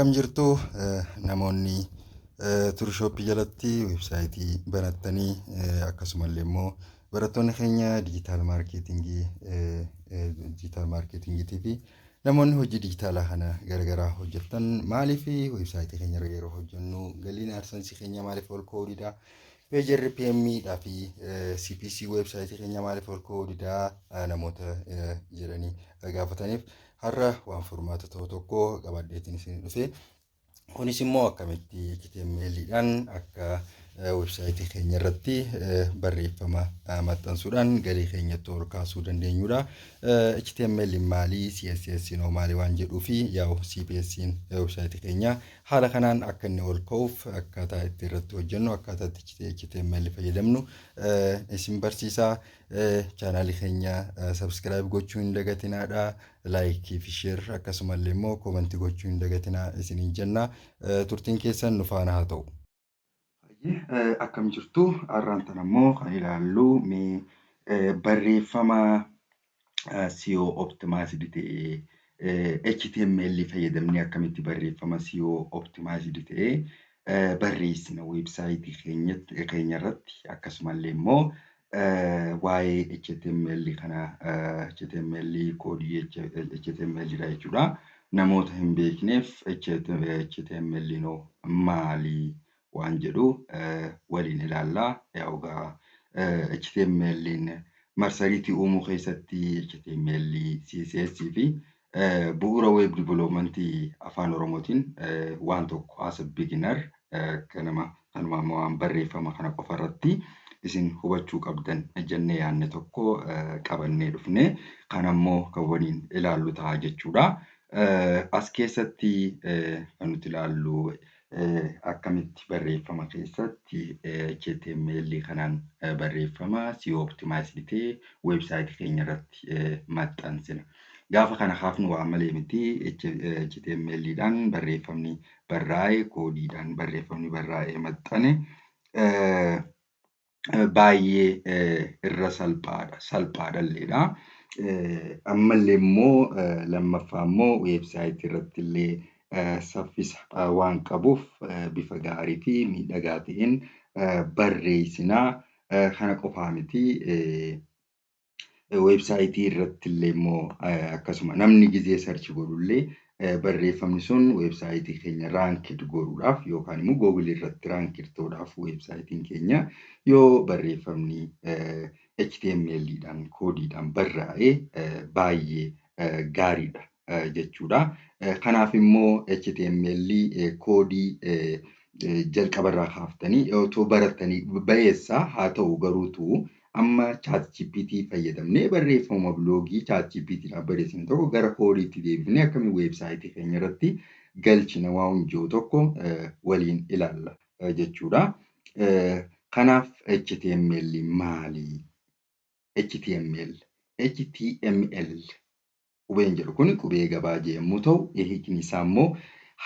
Akkam jirtu namoonni Turushooppii jalatti weebsaayitii banattanii, akkasumallee immoo barattoonni keenya digital marketingiitii fi namoonni hojii dijitaalaa kana garagaraa hojjettan, maaliif weebsaayitii keenya irra yeroo hojjennu galiin AdSense keenya maaliif ol ka'uu dida? Page RPM dhaa fi CPC weebsaayitii keenya maaliif ol ka'uu didaa namoota jedhanii gaafataniif, har'a waan furmaata ta'u tokko qabadheetiin isin dhufe. Kunis immoo akkamitti HTML-dhaan akka weebsaayitii keenya irratti barreeffama maxxansuudhaan galii keenyatti ol kaasuu dandeenyudha. HTML maali? CSS noo maali waan jedhuu fi yaa'u CPS weebsaayitii keenya haala kanaan akka inni ol ka'uuf akkaataa itti irratti hojjennu, akkaataa itti HTML fayyadamnu isin barsiisa. Chaanaalii keenya subscribe gochuu hin dagatinaadha. Like fi share akkasumallee immoo comment gochuu hin dagatinaa isiniin jenna. Turtiin keessan nu faana haa ta'u. Akkam jirtu? Har'aan tana immoo kan ilaallu mee barreeffama SEO optimized ta'e HTML fayyadamnee akkamitti barreeffama SEO optimized ta'e barreessina weebsaayitii keenya irratti, akkasumallee immoo waa'ee HTML kana, HTML koodii HTML dha jechuudha. Namoota hin beekneef HTML noo maali waan jedhu waliin ilaallaa. Egaa HTML marsariitii uumuu keessatti HTML, CSS fi bu'uura web developmentii afaan Oromootiin waan tokko as a beginner kanuma kanuma waan barreeffama kana qofa irratti isin hubachuu qabdan jennee yaadne tokko qabannee dhufne, kan ammoo kan waliin ilaallu ta'a jechuudha. As keessatti kan nuti ilaallu akkamitti barreeffama keessatti HTML kanaan barreeffama SEO optimized ta'e weebsaayitii keenya irratti maxxansina. Gaafa kana kaafnu waa malee miti. HTML-dhaan barreeffamni barraa'e, koodiidhaan barreeffamni barraa'ee maxxane baay'ee irra salphaadha. Salphaadhalleedha. Ammallee immoo lammaffaa immoo weebsaayitii irratti illee saffisa waan qabuuf bifa gaarii fi miidhagaa ta'een barreessinaa. Kana qofaa miti, weebsaayitii irratti illee immoo akkasuma namni gizee search godhullee barreeffamni sun weebsaayitii keenya ranked godhuudhaaf yookaan immoo Google irratti ranked ta'uudhaaf weebsaayitiin keenya yoo barreeffamni HTML-dhaan koodiidhaan barraa'e baay'ee gaariidha jechuudha. Kanaaf immoo HTML koodii jalqabarraa kaaftanii otoo barattanii bayeessa. Haa ta'u garuutu amma ChatGPT fayyadamnee barreeffama biloogii ChatGPTdhaan barreessine tokko gara koodiitti deebifnee akkamiin weebsaayitii keenya irratti galchina waan jiru tokko waliin ilaalla jechuudha. Kanaaf HTML maali? HTML, HTML qubeen jedhu kun qubee gabaajee yommuu ta'u, hiikni isaa immoo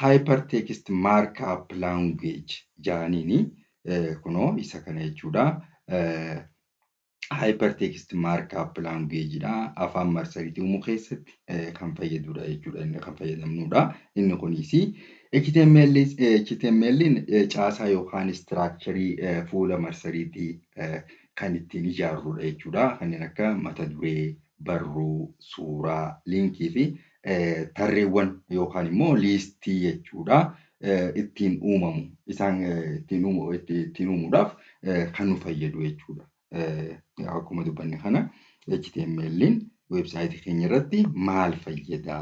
Hypertext Markup Language jedhaniini, kunoo isa kana jechuudha. Hypertext Markup Language dha. Afaan marsariitii uumuu keessatti kan fayyadudha jechuudha. Inni kan fayyadamnudha. Inni kunis HTML, HTML caasaa yookaan structure fuula marsariitii kan ittiin ijaarrudha jechuudha. Kanneen akka mata duree, barruu, suuraa, liinkii fi tarreewwan yookaan immoo liistii jechuudha. Ittiin uumamu isaan ittiin uumuudhaaf kan nu fayyadu jechuudha. Akkuma dubbanne kana HTML'n weebsaayitii keenya irratti maal fayyada?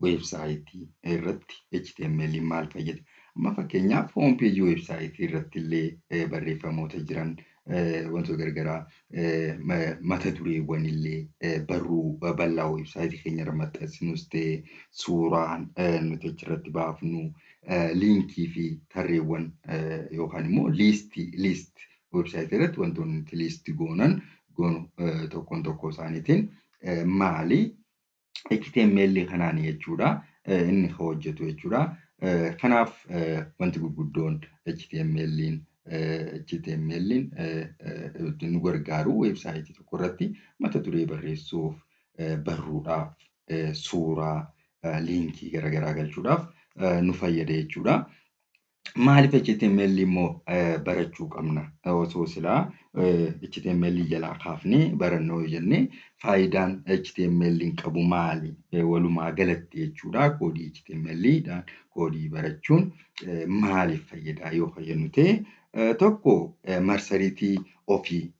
Weebsaayitii irratti HTML'n maal fayyada? Amma fakkeenyaaf home page weebsaayitii irratti illee barreeffamoota jiran, wantoota garaagaraa, mata dureewwan illee, barruu bal'aa weebsaayitii keenya irra maxxansinus ta'e, suuraan nuti achirratti baafnu, liinkii fi tarreewwan yookaan immoo liistii, list weebsaayitii irratti wantoonni nuti list goonan goonu tokkoon tokkoo isaaniitiin maali? HTML kanaan jechuudha. Inni kan hojjetu jechuudha. Kanaaf wanti gurguddoon HTML'n nu gargaaru weebsaayitii tokko irratti mata duree barreessuuf, barruudhaaf, suuraa, liinkii garaagaraa galchuudhaaf nu fayyada jechuudha. Maaliif HTML immoo barachuu qabna? Osoo silaa HTML jalaa kaafnee barannoo jennee, faayidaan HTML qabu maali? Walumaa galatti jechuudha. Koodii HTML koodii barachuun maaliif fayyada yoo fayyadnu ta'e, tokko marsariitii ofii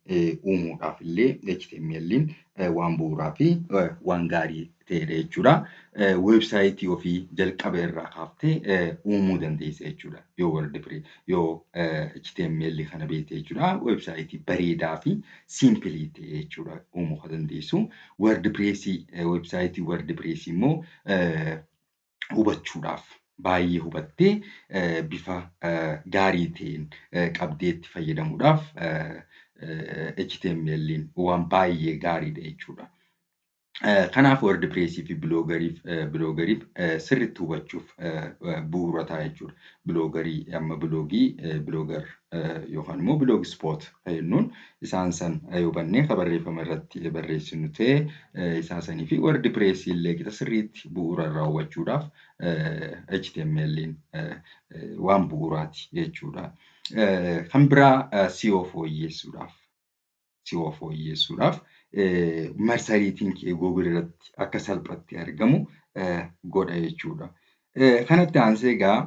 uumuudhaaf illee HTML'n waan bu'uuraa fi waan gaarii ta'edha jechuudha. Weebsaayitii ofii jalqaba irraa kaaftee uumuu dandeessa jechuudha. Yoo WordPress, yoo HTML kana beekte jechuudha. Weebsaayitii bareedaa fi simple ta'e jechuudha uumuu kan dandeessu. WordPressii, weebsaayitii WordPressii immoo hubachuudhaaf, baay'ee hubattee bifa gaarii ta'een qabdee itti fayyadamuudhaaf HTML'n waan baay'ee gaariidha jechuudha. Kanaaf WordPressii fi Bloggeriif sirriitti hubachuuf bu'uura ta'a jechuudha. Bloggerii amma biloogii, Blogger yookaan immoo Blogspot jennuun isaan san hubannee kan barreeffama irratti barreessinu ta'e, isaan sanii fi WordPressii illee qixa sirriitti bu'uura irraa hubachuudhaaf HTML'n waan bu'uuraati jechuudha. Kan biraa SEO fooyyeessuudhaaf marsariitiin kee Google irratti akka salphatti argamu godha jechuudha. Kanatti aansee egaa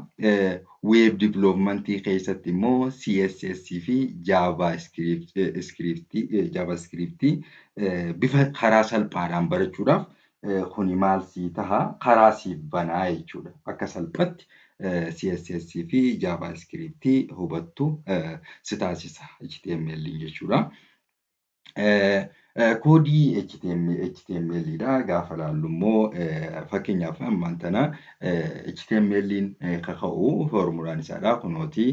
web developmentii keessatti immoo CSS fi JavaScriptii bifa karaa salphaadhaan barachuudhaaf kuni maal sii taha? Karaa siif banaa jechuudha. Akka salphatti CSS fi JavaScriptii hubattu si taasisa HTML jechuudha. Koodii HTML dha gaafa laallu immoo, fakkeenyaaf ammaan tana HTML'n kaka'u foormulaan isaadha kunooti,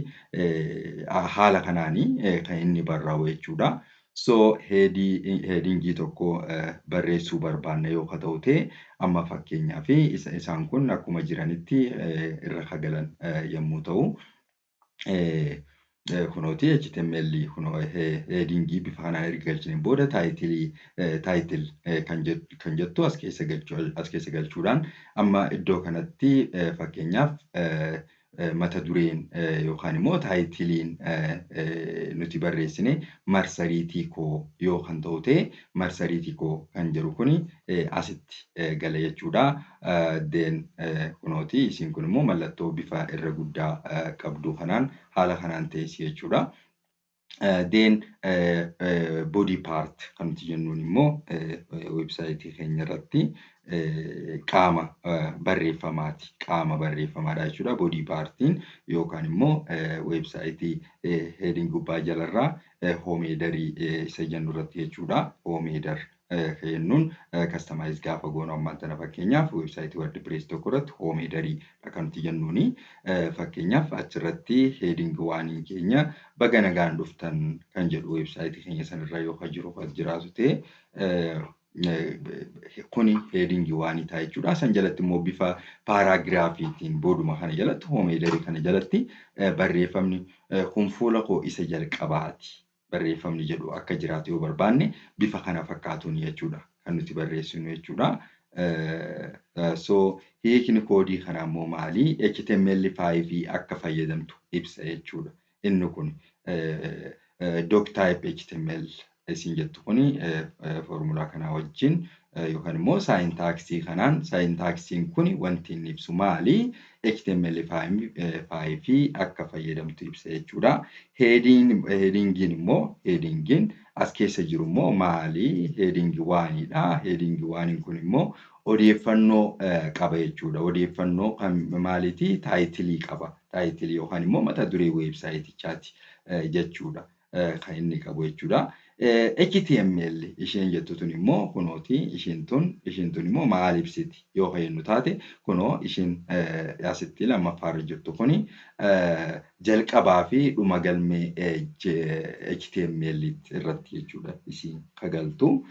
haala kanaanii kan inni barraa'u jechuudha. So headingii tokko barreessuu barbaanna yoo ta'u ta'e, amma fakkeenyaaf isaan kun akkuma jiranitti irra kagalan yommuu ta'u, kunooti HTML kunoo headingii bifa kanaan erga galchineen booda titleii, title kan jettu as keessa galchuudhaan, amma iddoo kanatti fakkeenyaaf mata dureen yookaan immoo titleiin nuti barreessine marsariitii koo yoo kan ta'u ta'e, marsariitii koo kan jedhu kuni asitti gala jechuudha. Then kunooti isiin kun immoo mallattoo bifa irra guddaa qabdu kanaan haala kanaan teessi jechuudha. Then body part kan nuti jennuun immoo weebsaayitii keenya irratti qaama barreeffamaati. Qaama barreeffamaadha jechuudha. Body partiin yookaan immoo weebsaayitii heading gubbaa jalarraa home headerii isa jennu irratti jechuudha. Home header jennuun customize gaafa goonu, ammaan tana fakkeenyaaf weebsaayitii WordPress tokko irratti home headerii kan nuti jennuuni. Fakkeenyaaf achirratti heading oneiin keenya baga nagaan dhuftan kan jedhu weebsaayitii keenya sanarra yoo kan jiru kan jiraatu ta'e, kuni heading oneii ta'a jechuudha. San jalatti immoo bifa paragraphiitiin booduma kana jalatti, home headerii kana jalatti, barreeffamni kun fuula koo isa jalqabaati barreeffamni jedhu akka jiraatu yoo barbaanne, bifa kana fakkaatuun jechuudha kan nuti barreessinu jechuudha. So hiikni koodii kanaa immoo maali? HTML5 akka fayyadamtu ibsa jechuudha. Inni kun doctype HTML isin jettu kuni foormulaa kanaa wajjin yookaan immoo syntaxii kanaan, syntaxiin kun wanti inni ibsu maali? HTML5 akka fayyadamtu ibsa jechuudha. Headingiin immoo, headingiin as keessa jiru immoo maali? Heading oneiidha. Heading oneiin kun immoo odeeffannoo qaba jechuudha. Odeeffannoo kan maaliiti? Titleii qaba. Titleii yookaan immoo mata duree weebsaayitichaati jechuudha. Kan inni qabu jechuudha. HTML isheen jettu tun immoo kunooti, isheen tun immoo maal ibsiti yoo jennu taate, kunoo isheen asitti lammaffaarra jirtu kuni jalqabaa fi dhuma galmee HTML irratti jechuudha isiin kagaltu.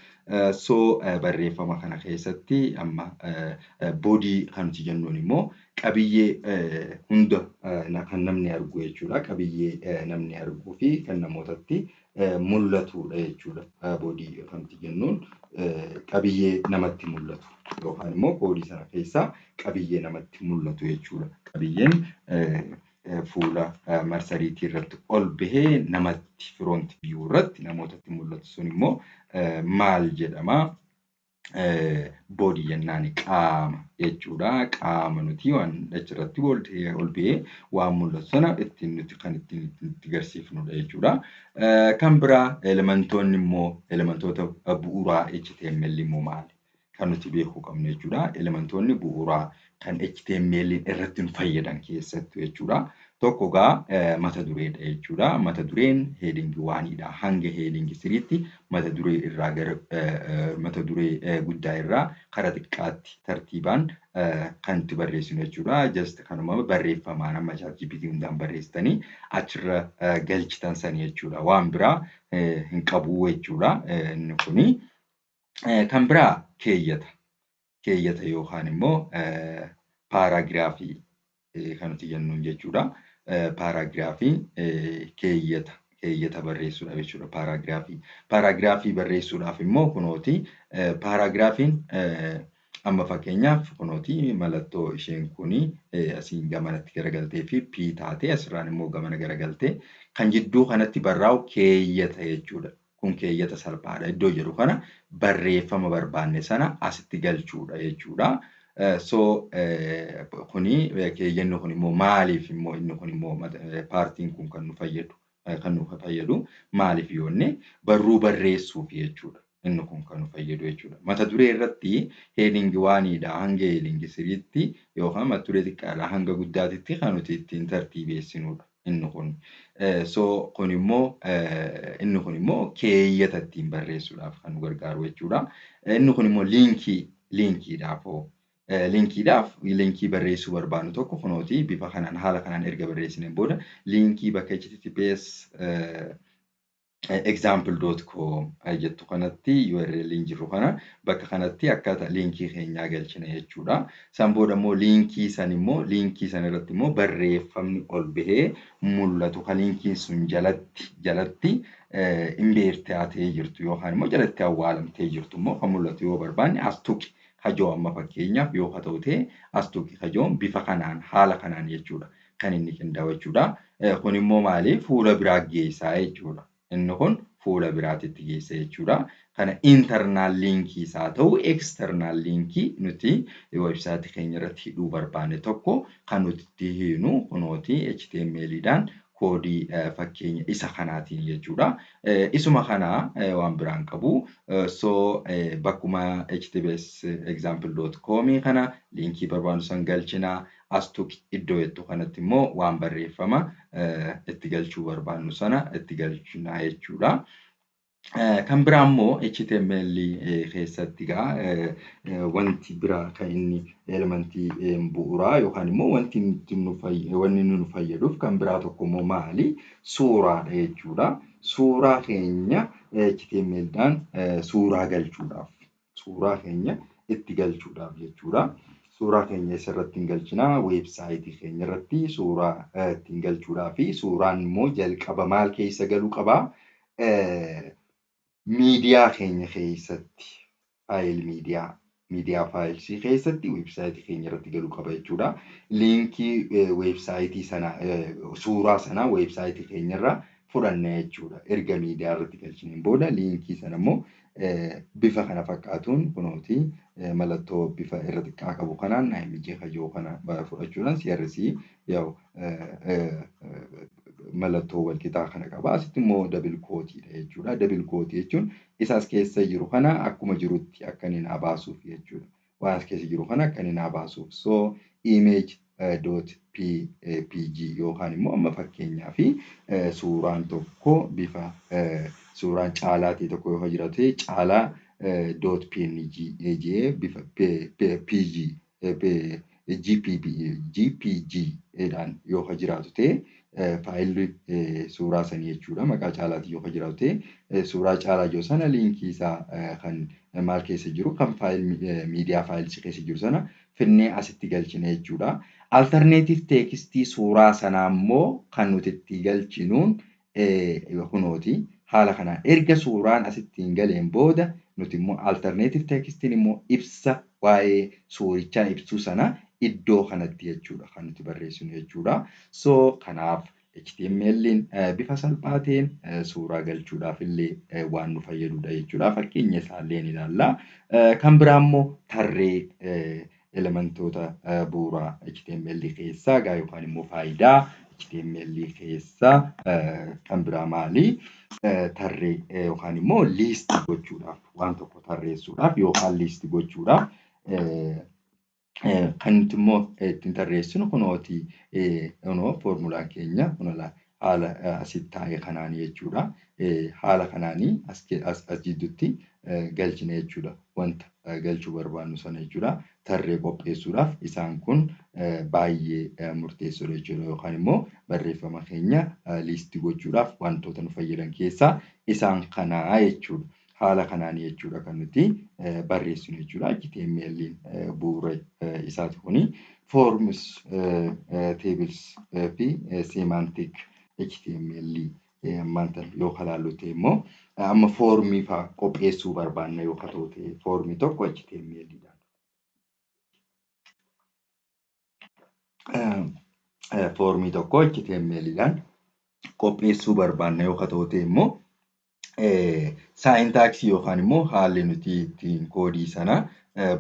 So barreeffama kana keessatti amma body kan nuti jennuun immoo qabiyyee hunda kan namni argu jechuudha. Qabiyyee namni arguu fi kan namootatti mul'atudha jechuudha. Body kan nuti jennuun qabiyyee namatti mul'atu yookaan immoo koodii sana keessaa qabiyyee namatti mul'atu jechuudha. Qabiyyeen fuula marsariitii irratti ol bahee namatti front view irratti namootatti mul'atu sun immoo maal jedhama? Body jennaan, qaama jechuudha. Qaama nuti waan achirratti ol bahee waan mul'atu sana ittiin nuti kan ittiin itti agarsiifnudha jechuudha. Kan biraa elementoonni immoo, elementoota bu'uuraa HTML immoo maali? Kan nuti beekuu qabnu jechuudha. Elementoonni bu'uuraa kan HTML irratti nu fayyadan keessattuu jechuudha. Tokko gaa mata dureedha jechuudha. Mata dureen heading oneiidha. Hanga heading threeitti mata duree irraa gara mata duree guddaa irraa kara xiqqaatti tartiibaan kan itti barreessinu jechuudha. Just kanuma barreeffamaan amma ChatGPT hundaan barreessitanii achirra galchitan sanii jechuudha. Waan biraa hin qabu jechuudha inni kuni. Kan biraa keeyyata. Keeyyata yookaan immoo paragraphii kan nuti jennuun jechuudha. Paragraphii keeyyata barreessuudhaaf jechuudha paragraphii. Paragraphii barreessuudhaaf immoo kunooti paragraphiin amma fakkeenyaaf kunooti mallattoo isheen kuni asiin gamanatti garagaltee fi P taatee asirraan immoo gamana garagaltee kan jidduu kanatti barraa'u keeyyata jechuudha. Kun keeyyata salphaadha. Iddoo jedhu kana barreeffama barbaanne sana asitti galchuudha jechuudha. So kuni keeyyanni kun immoo maaliif immoo inni kun immoo partiin kun kan nu fayyadu maaliif yoonne, barruu barreessuuf jechuudha. Inni kun kan nu fayyadu jechuudha. Mata duree irratti heading oneiidha hanga heading threeitti yookaan mata duree xiqqaadhaa hanga guddaatitti kan nuti ittiin tartiibeessinudha inni kun. So kun immoo inni kun immoo keeyyata ittiin barreessuudhaaf kan nu gargaaru jechuudha. Inni kun immoo linkiidhaaf hoo, linkiidhaaf linkii barreessuu barbaannu tokko kunooti bifa kanaan haala kanaan erga barreessineen booda linkii bakka https example.com jettu kanatti URL jiru kana bakka kanatti akkaataa linkii keenyaa galchina jechuudha. San booda immoo linkii san immoo linkii san irratti immoo barreeffamni ol bahee mul'atu kan linkiin sun jalatti embed taatee jirtu yookaan immoo jalatti awwaalamtee jirtu immoo kan mul'atu yoo barbaanne, as tuqi hajoo amma fakkeenyaaf yoo haa ta'u ta'e, as tuqi hajoon bifa kanaan haala kanaan jechuudha kan inni qindaa'u jechuudha. Kun immoo maali? Fuula biraa geessaa jechuudha. Inni kun fuula biraatitti geessa jechuudha. Kana internal linkii isaa ta'u, external linkii nuti websiteii keenya irratti hidhuu barbaanne tokko kan nuti itti hiinu kunooti HTML'dhaan koodii fakkeenya isa kanaatiin jechuudha. Isuma kana, waan biraan qabu. So bakkuma https example.com kana linkii barbaannu san galchinaa, as tuqi iddoo jettu kanatti immoo waan barreeffama itti galchuu barbaannu sana itti galchinaa jechuudha. Kan biraa immoo HTML keessatti egaa wanti biraa kan inni elementii bu'uuraa yookaan immoo wanti wanni nu fayyaduuf kan biraa tokko immoo maali? Suuraadha jechuudha. Suuraa keenya HTMLdhaan suuraa galchuudhaaf, suuraa keenya itti galchuudhaaf jechuudha. Suuraa keenya eessarratti hin galchinaa? Websiteii keenya irratti suuraa ittiin galchuudhaa fi suuraan immoo jalqaba maal keessa galuu qabaa? Miidiyaa keenya keessatti file media filesii keessatti websiteii keenya irratti galuu qaba jechuudha. Linkii websiteii sana, suuraa sana websiteii keenya irraa fudhanna jechuudha. Erga miidiyaa irratti galchineen booda linkii sana immoo bifa kana fakkaatuun kunooti mallattoo bifa irra xiqqaa qabu kanaan IMG kajoo kana fudhachuudhaan CRC yaa'u mallattoo walqixaa kana qaba. Asitti immoo double quoteiidha jechuudha. Double quoteii jechuun isa as keessa jiru kana akkuma jirutti akka inni naa baasuuf jechuudha. Waan as keessa jiru kana akka inni naa baasuuf. So image dot pg yookaan immoo amma fakkeenyaa fi suuraan tokko bifa suuraan caalaa ta'e tokko yoo jiraate, caalaa dot png jee bifa pg gpb jpg dhaan yoo jiraatu ta'e, filelli suuraa sanii jechuudha. Maqaa caalaatiin yoo jiraatu ta'e, suuraa caalaa jiru sana linkii isaa kan maal keessa jiru, kan file media filesii keessa jiru sana finnee asitti galchine jechuudha. Alternative textii suuraa sanaa immoo kan nuti itti galchinuun kunooti Haala kanaan erga suuraan asittiin galeen booda nuti immoo alternative textiin immoo ibsa waa'ee suurichaa ibsuu sana iddoo kanatti jechuudha kan nuti barreessinu jechuudha. So kanaaf HTML'n bifa salphaa ta'een suuraa galchuudhaaf illee waan nu fayyadudha jechuudha. Fakkeenya isaallee ni ilaalla. Kan biraa immoo tarree elementoota bu'uuraa HTML keessaa yookaan immoo faayidaa HTML keessaa kan biraa maali? Tarree yookaan immoo list gochuudhaaf, waan tokko tarreessuudhaaf yookaan list gochuudhaaf kan nuti immoo ittiin tarreessinu kunooti, kunoo foormulaan keenya kunoo haala asitti taa'e kanaan jechuudha. Haala kanaanii as jidduutti galchine jechuudha. Wanta galchuu barbaannu sana jechuudha. Tarree qopheessuudhaaf isaan kun baay'ee murteessoodha jechuudha. Yookaan immoo barreeffama keenya list gochuudhaaf wantoota nu fayyadan keessaa isaan kanaa jechuudha. Haala kanaan jechuudha kan nuti barreessinu jechuudha. HTML bu'uura isaati kuni. Forms, tables fi semantic HTML ammaan tana yoo ilaallu ta'e immoo amma foormii fa'aa qopheessuu barbaanna yoo ta'u ta'e foormii tokko HTML dhaan. Foormii tokko HTML dhaan qopheessuu barbaanna yoo ta'u ta'e immoo syntaxii yookaan immoo haalli nuti ittiin koodii sana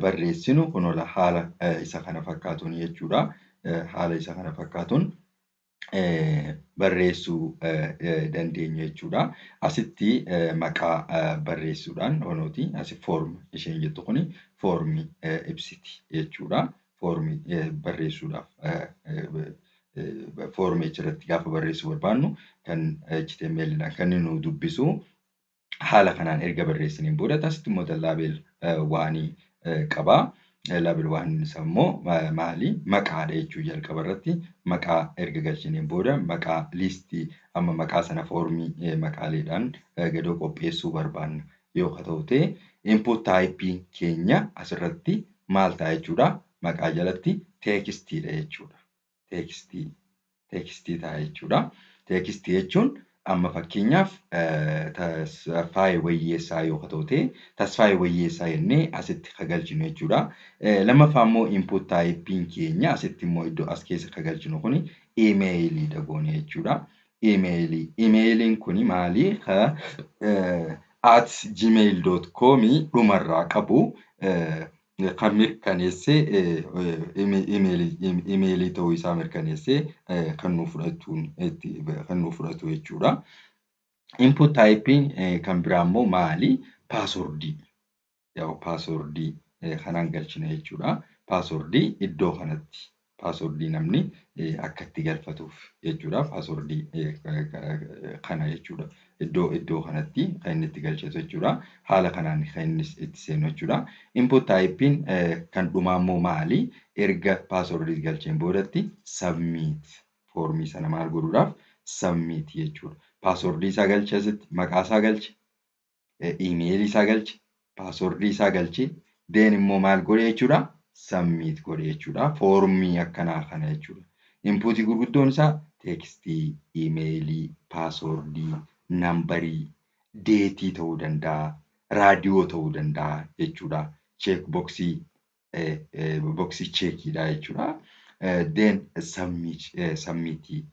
barreessinu kunoo haala isa kana fakkaatuun jechuudha. Haala isa kana fakkaatuun barreessuu dandeenya jechuudha. Asitti maqaa barreessuudhaan kunooti asi form isheen jettu kuni foormii ibsiti jechuudha. Foormii barreessuudhaaf foormii achirratti gaafa barreessuu barbaannu kan HTML dhaan kan inni nu dubbisu haala kanaan erga barreessineen booda asitti immoo label oneii qaba. Label oneiin isaa immoo maali? Maqaadha jechuu jalqaba irratti maqaa erga galchineen booda maqaa listii amma maqaa sana foormii maqaaleedhaan gadoo qopheessuu barbaanna yoo ta'u ta'e input type keenya asirratti maal ta'a jechuudha? Maqaa jalatti textiidha jechuudha. Textii ta'a jechuudha. Textii jechuun amma fakkeenyaaf Tasfaayee Wayyeessaa yoo ta'u ta'e Tasfaayee Wayyeessaa jennee asitti kan galchinu jechuudha. Lammaffaa immoo input typeiin keenya asitti immoo iddoo as keessa kan galchinu kuni emailiidha goone jechuudha. Emailii. Emailiin kuni maali? @gmail.com dhumarraa qabu kan mirkaneessee emailii ta'uu isaa mirkaneessee kan nuuf fudhatu jechuudha. Input typeiin kan biraa immoo maali? Passwordii. Passwordii kanaan galchina jechuudha. Passwordii iddoo kanatti passwordii namni akka itti galfatuuf jechuudha. Passwordii kana jechuudha. Iddoo kanatti kan inni itti galchatu jechuudha. Haala kanaan kan inni itti seenu jechuudha. Input typeiin kan dhumaa immoo maali? Erga passwordii galcheen boodatti submit foormii sana maal godhuudhaaf submit jechuudha. Passwordii isaa galche asitti, maqaa isaa galche, emailii isaa galche, passwordii isaa galche, then immoo maal godhe jechuudha? Submit godhe jechuudha. Foormii akkanaa kana jechuudha. Inputii gurguddoon isaa textii, emailii, passwordii, numberii, dateii ta'uu danda'a, raadiyoo ta'uu danda'a jechuudha. Check boxii, boxii checkiidha jechuudha. Then submitii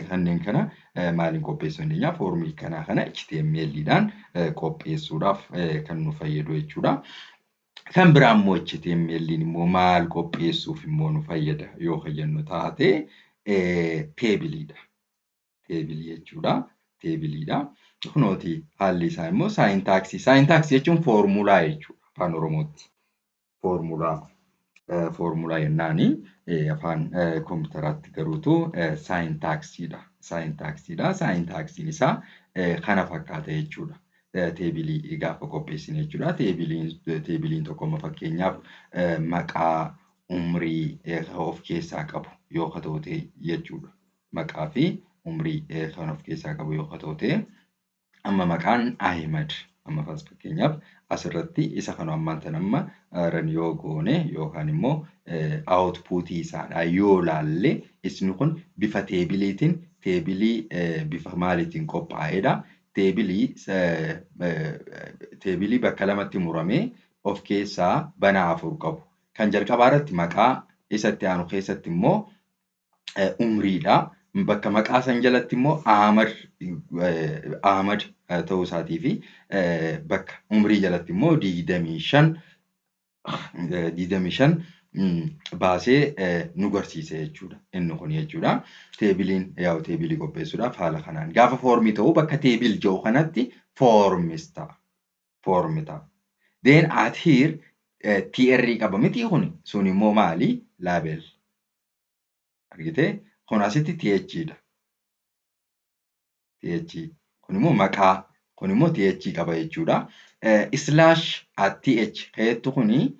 kanneen kana maaliin qopheessuu dandeenya? Foormii kanaa kana HTML dhaan qopheessuudhaaf kan nu fayyadu jechuudha. Kan biraa immoo HTML immoo maal qopheessuuf immoo nu fayyada yoo jennu taate tableiidha. Tableii jechuudha. Tableiidha. Kunooti haalli isaa immoo syntaxii. Syntaxii jechuun foormulaa jechuudha afaan Oromootti. Foormulaa. Foormulaa jennaani afaan kompiitaraatti garuutu syntaxiidha. Syntaxiidha. Syntaxiin isaa kana fakkaata jechuudha. Tableii gaafa qopheessine jechuudha. Tableiin tokko amma fakkeenyaaf maqaa, umrii of keessaa qabu yoo ta'u ta'e jechuudha. Maqaa fi umrii kan of keessaa qabu yoo ta'u ta'e amma maqaan Ahimad amma fakkeenyaaf asirratti isa kana ammaan tana amma run yoo goone yookaan immoo outputii isaadha yoo laalle isni kun bifa tableiitiin tableii bifa maaliitiin qophaa'edha. Teebilii bakka lamatti muramee of keessaa banaa afur qabu. Kan jalqabaa irratti maqaa, isatti aanu keessatti immoo umriidha. Bakka maqaa san jalatti immoo Ahmad ta'uu isaatii fi bakka umrii jalatti immoo 25 baasee nu garsiisa jechuudha. Inni kun jechuudha. Teebiliin yaa'u teebilii qopheessuudhaaf haala kanaan gaafa foormii ta'u bakka table jedhu kanatti forms ta'a. Form ta'a. Then at here TR qaba miti, kun sun immoo maali? Label. Argitee, kun asitti TH dha. TH kun immoo maqaa, kun immoo TH qaba jechuudha. Slash at TH keettu kuni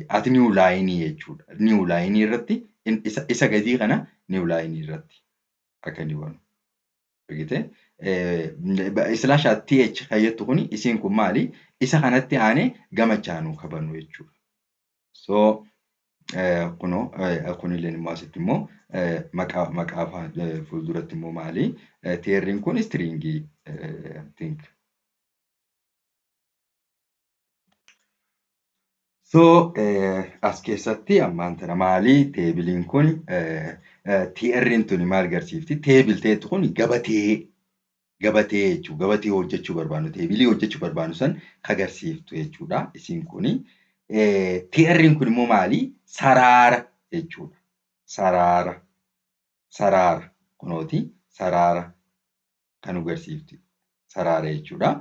at new line jechuudha. New line irratti isa gadii kana new line irratti akka inni banu. Argitee, slash at TH keettu kuni isiin kun maali? Isa kanatti aanee gamachaanuu kabannu jechuudha. So kunoo kunillee immoo asitti immoo maqaa fuulduratti immoo maali? TR'n kun stringii think. So as keessatti ammaan tana maali? Teebiliin kun TR'n tuni maal agarsiifti? Table teettu kun gabatee jechuudha. Gabatee hojjechuu barbaannu, teebilii hojjechuu barbaannu san agarsiiftu jechuudha. Isiin kuni. TR'n kun immoo maali? Saraara jechuudha. Saraara. Saraara. Kunooti saraara kan agarsiiftu. Saraara jechuudha.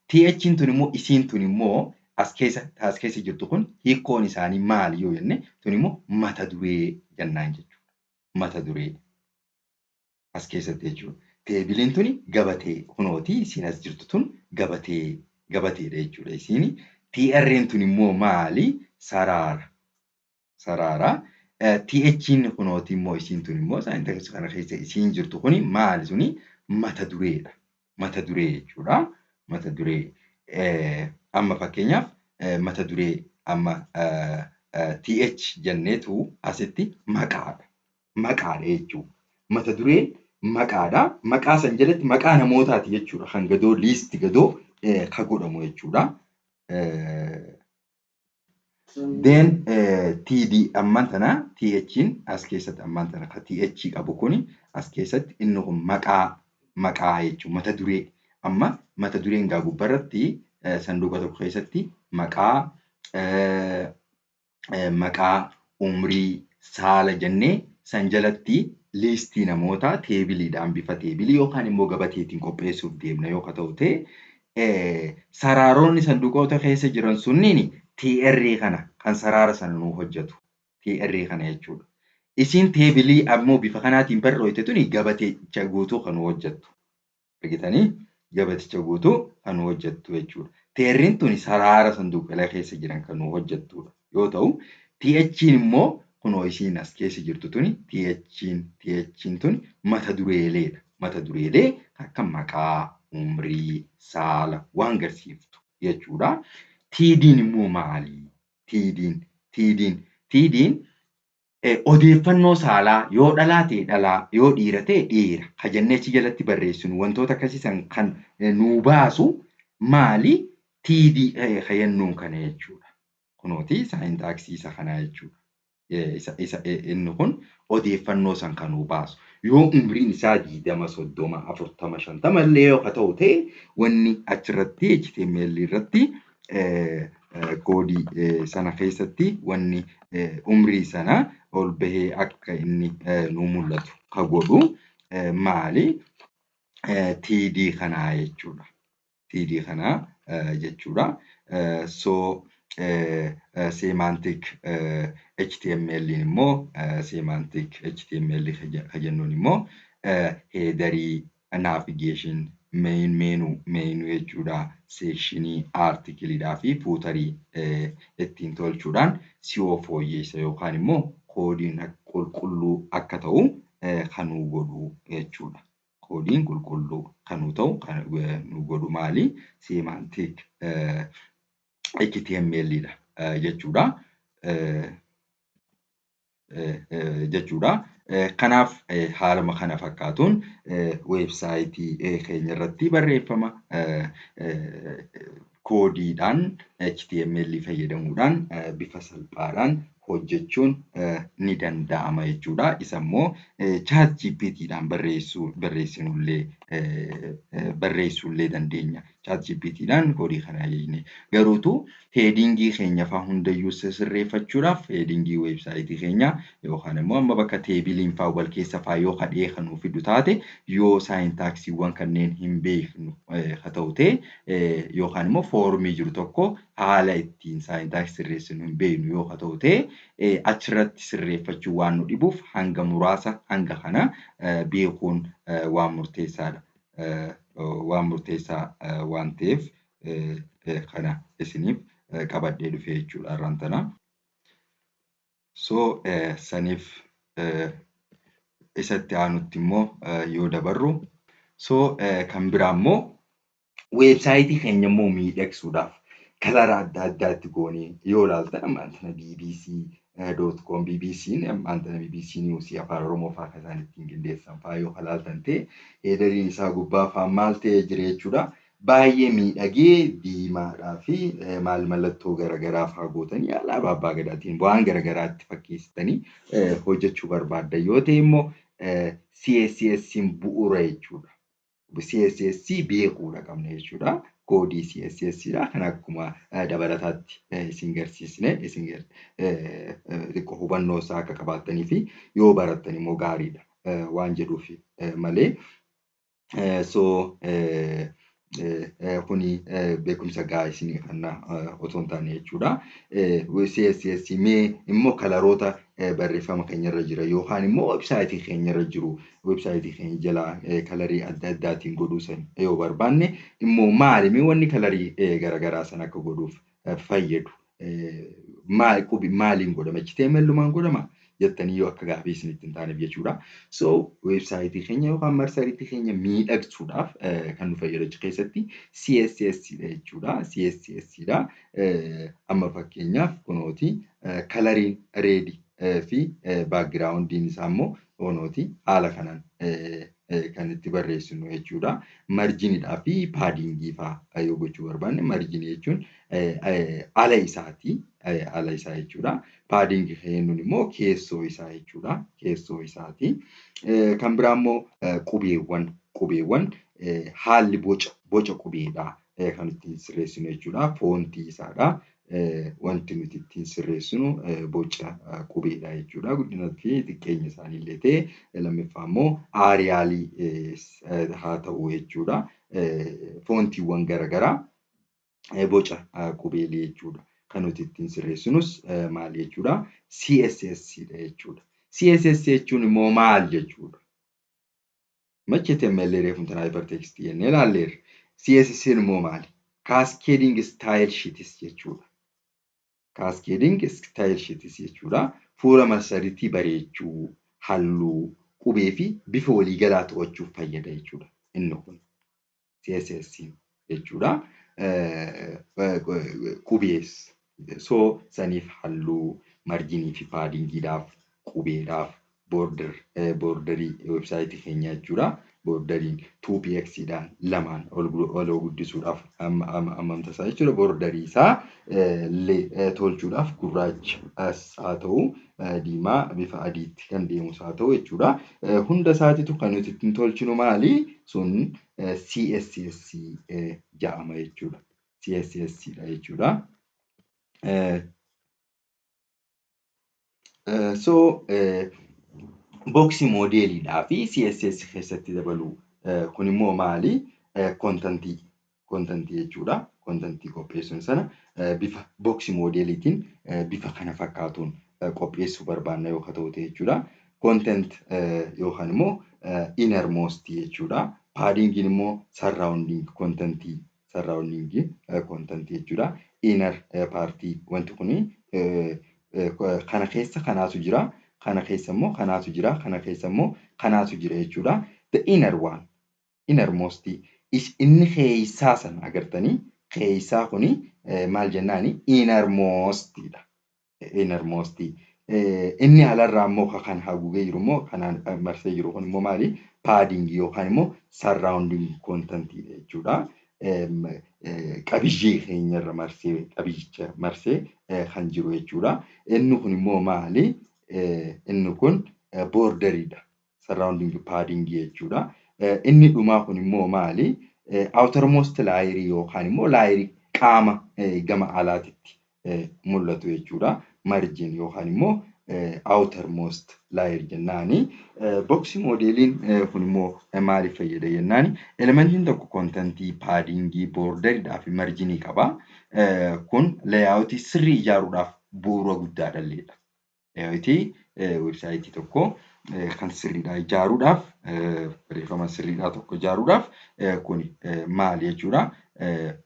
TH'n tun immoo, isiin tun immoo as keessa jirtu kun hiikkoon isaanii maali yoo jenne, tun immoo mata duree jennaan jechuudha. Mata duree as keessatti jechuudha. Teebiliin tuni gabatee, kunooti isiin as jirtu tun gabateedha jechuudha isiin. TR'n tun immoo maali? Saraara. Saraara. TH'n kunooti immoo isiin tun immoo syntax kana keessa isiin jirtu kuni maali suni? Mata dureedha. Mata duree jechuudha. Mata duree amma fakkeenyaaf mata duree amma TH jenneetu asitti maqaadha. Maqaadha jechuudha. Mata dureen maqaadha. Maqaa san jalatti maqaa namootaati jechuudha. Kan gadoo list gadoo ka godhamu jechuudha. Then TD ammaan tana TH'n as keessatti ammaan tana ka TH qabu kuni as keessatti inni kun maqaa jechuudha. Mata duree amma mata dureen gaa gubbarratti sanduuqa tokko keessatti maqaa, umrii, saala jennee san jalatti liistii namootaa teebiliidhaan bifa teebilii yookaan immoo gabateetiin qopheessuuf deemna yoo ka ta'u ta'e, saraaronni sanduuqoota keessa jiran sunniin TR kana kan saraara sana nuu hojjetu. TR kana jechuudha. Isiin teebilii ammoo bifa kanaatiin barreessite tuni gabatecha guutuu kan nuu hojjettu. Argitanii, gabaticha guutuu kan nuu hojjettu jechuudha. TR'n tuni saraara sanduuqolee keessa jiran kan nuu hojjettudha yoo ta'u, TH'n immoo kunoo isiin as keessa jirtu tuni TH'n tuni mata dureeleedha. Mata dureelee akka maqaa, umrii, saala waan garsiiftu jechuudha. TD'n immoo maali? TD'n odeeffannoo saalaa, yoo dhalaa ta'e dhalaa, yoo dhiira ta'e dhiira ka jennee achi jalatti barreessinu, wantoota akkasii san kan nuu baasu maali? TD ka jennuun kana jechuudha. Kunooti syntaxii isa kanaa jechuudha. Isa inni kun odeeffannoo san kan nuu baasu. Yoo umriin isaa 20, 30, 40, 50 illee yoo ka ta'u ta'e, wanni achirratti HTML irratti koodii sana keessatti wanni umrii sana ol bahee akka inni nu mul'atu ka godhu maali? TD kanaa jechuudha. TD kanaa jechuudha. So semantic HTML immoo, semantic HTML ka jennuun immoo headerii, navigation, main menu jechuudha. Sectionii, articleiidhaa fi footerii ittiin tolchuudhaan SEO fooyyessa yookaan immoo koodiin qulqulluu akka ta'u kan nu godhu jechuudha. Koodiin qulqulluu kan nu ta'u kan nu godhu maali? Semantic HTML dha jechuudha. Jechuudha. Kanaaf haaluma kana fakkaatuun weebsaayitii keenya irratti barreeffama koodiidhaan HTML fayyadamuudhaan bifa salphaadhaan hojjechuun ni danda'ama jechuudha. Isa immoo ChatGPTdhaan barreessuu barreessinullee barreessuullee dandeenya. ChatGPTdhaan koodii kana ajajne. Garuutu headingii keenya fa'aa hundayyuu sirreeffachuudhaaf, headingii weebsaayitii keenyaa yookaan immoo amma bakka tableiin fa'aa wal keessa fa'aa yoo kadhee kan nuuf fidu taate, yoo syntaxiiwwan kanneen hin beeknu haa ta'u ta'e, yookaan immoo formii jiru tokko haala ittiin syntaxii sirreessinu hin beeknu yoo haa ta'u ta'e, achirratti sirreeffachuu waan nu dhibuuf hanga muraasa hanga kana beekuun waan murteessaadha. Waan murteessaa waan ta'eef kana isiniif qabadhee dhufe jechuudha har'aan tana. So saniif isatti aanutti immoo yoo dabarru, so kan biraa immoo weebsaayitii keenya immoo miidhagsuudhaaf colora adda addaatti goonee yoo ilaaltan, ammaan tana BBC.com, BBC'n ammaan tana BBC News Afaan Oromoo fa'aa kan isaan ittiin qindeessan fa'aa yoo ilaaltan ta'e, headeriin isaa gubbaa fa'aa maal ta'ee jira jechuudha. Baay'ee miidhagee diimaadhaa fi maal mallattoo garaagaraa fa'aa gootanii alaabaa abbaa gadaatiin waan garaagaraatti fakkeessitanii hojjechuu barbaaddan yoo ta'e immoo CSS bu'uura jechuudha. CSS beekuudha qabna jechuudha. Koodii CSS dha. Kan akkuma dabalataatti isin garsiisne, isin xiqqoo hubannoo isaa akka qabaattanii fi yoo barattan immoo gaariidha waan jedhuuf malee. So kuni beekumsa gahaa isinii kenna otoo hin taane jechuudha. CSS mee immoo coloroota barreeffama keenyarra jira yookaan immoo websaayitii keenyarra jiru, websaayitii keenya jalaa colorii adda addaatiin godhuu san yoo barbaanne immoo maali mee wanni colorii garaagaraa san akka godhuuf fayyadu maal, maaliin godhama, HTML godhama jettanii yoo akka gaafii isinitti hin taaneef jechuudha. So weebsaayitii keenya yookaan marsariitii keenya miidhagsuudhaaf kan nu fayyadu achi keessatti CSS dha jechuudha. CSS dha. Amma fakkeenyaaf kunooti coloriin redii fi backgroundiin isaa immoo kunooti haala kanaan kan itti barreessinu jechuudha. Marginiidhaa fi paddingii fa'aa yoo gochuu barbaanne, marginii jechuun ala isaati. Ala isaa jechuudha. Paddingii kan jennuun immoo keessoo isaa jechuudha. Keessoo isaati. Kan biraa immoo qubeewwan haalli boca qubeedhaa kan ittiin sirreessinu jechuudha. Fontii isaadha. Wanti nuti ittiin sirreessinu boca qubeedha jechuudha. Guddinaa fi xiqqeenya isaanii illee ta'e, lammaffaa immoo Arialii haa ta'u jechuudha. Fontiiwwan garaagaraa boca qubeelii jechuudha. Kan nuti ittiin sirreessinus maal jechuudha? CSS dha jechuudha. CSS jechuun immoo maal jechuudha? HTML reefu tanaa hypertext jennee ilaalleerra. CSS immoo maali? Cascading Style Sheets jechuudha. Cascading Style Sheets jechuudha. Fuula marsariitii bareechuu, halluu, qubee fi bifa waliigalaa to'achuuf fayyada jechuudha. Inni kun CSS jechuudha. Qubees so saniif halluu, marginii fi paddingiidhaaf, qubeedhaaf, borderii weebsaayitii keenyaa jechuudha. Borderiin 2px dhaan lamaan ol guddisuudhaaf hammamta isaa jechuudha. Borderii isaa illee tolchuudhaaf gurraachas haa ta'u, diimaa bifa adiitti kan deemus haa ta'u jechuudha. Hunda isaatiitu kan nuti ittiin tolchinu maali? Sun CSS jedhama jechuudha. CSS dha jechuudha. So box modeliidhaa fi CSS keessatti dabaluu kun immoo maali? Contentii jechuudha. Contentii qopheessuun sana bifa box modeliitiin bifa kana fakkaatuun qopheessuu barbaanna yoo ta'u jechuudha. Content yookaan immoo innermost jechuudha. Paddingiin immoo surrounding contentii, surrounding contentii jechuudha. Inner partii wanti kuni kana keessa kanaatu jira. Kana keessa immoo kanaatu jira. Kana keessa immoo kanaatu jira jechuudha. The inner one, innermost, inni keessaa sana agartanii keessaa kuni maal jennaani? Innermost dha. Innermost Inni alarraa immoo kan haguugee jiru immoo, kanaan marsee jiru kun immoo maali? Paddingii yookaan immoo surrounding contentiidha jechuudha. Qabiyyee keenyarra marsee, qabiyyicha marsee kan jiru jechuudha. Inni kun immoo maali? Inni kun borderiidha. Surrounding paddingii jechuudha. Inni dhumaa kun immoo maali? Outermost layerii yookaan immoo layerii qaama gama alaatitti mul'atu jechuudha. Margin yookaan immoo outermost layer jennaani. Box modeliin kun immoo maaliif fayyada jennaani, elementiin tokko contentii, paddingii, borderiidhaa fi marginii qaba. Kun layoutii sirrii ijaaruudhaaf bu'uura guddaadha illeedha. Layoutii websiteii tokko kan sirriidhaa ijaaruudhaaf, barreeffama sirriidhaa tokko ijaaruudhaaf kun maali jechuudha?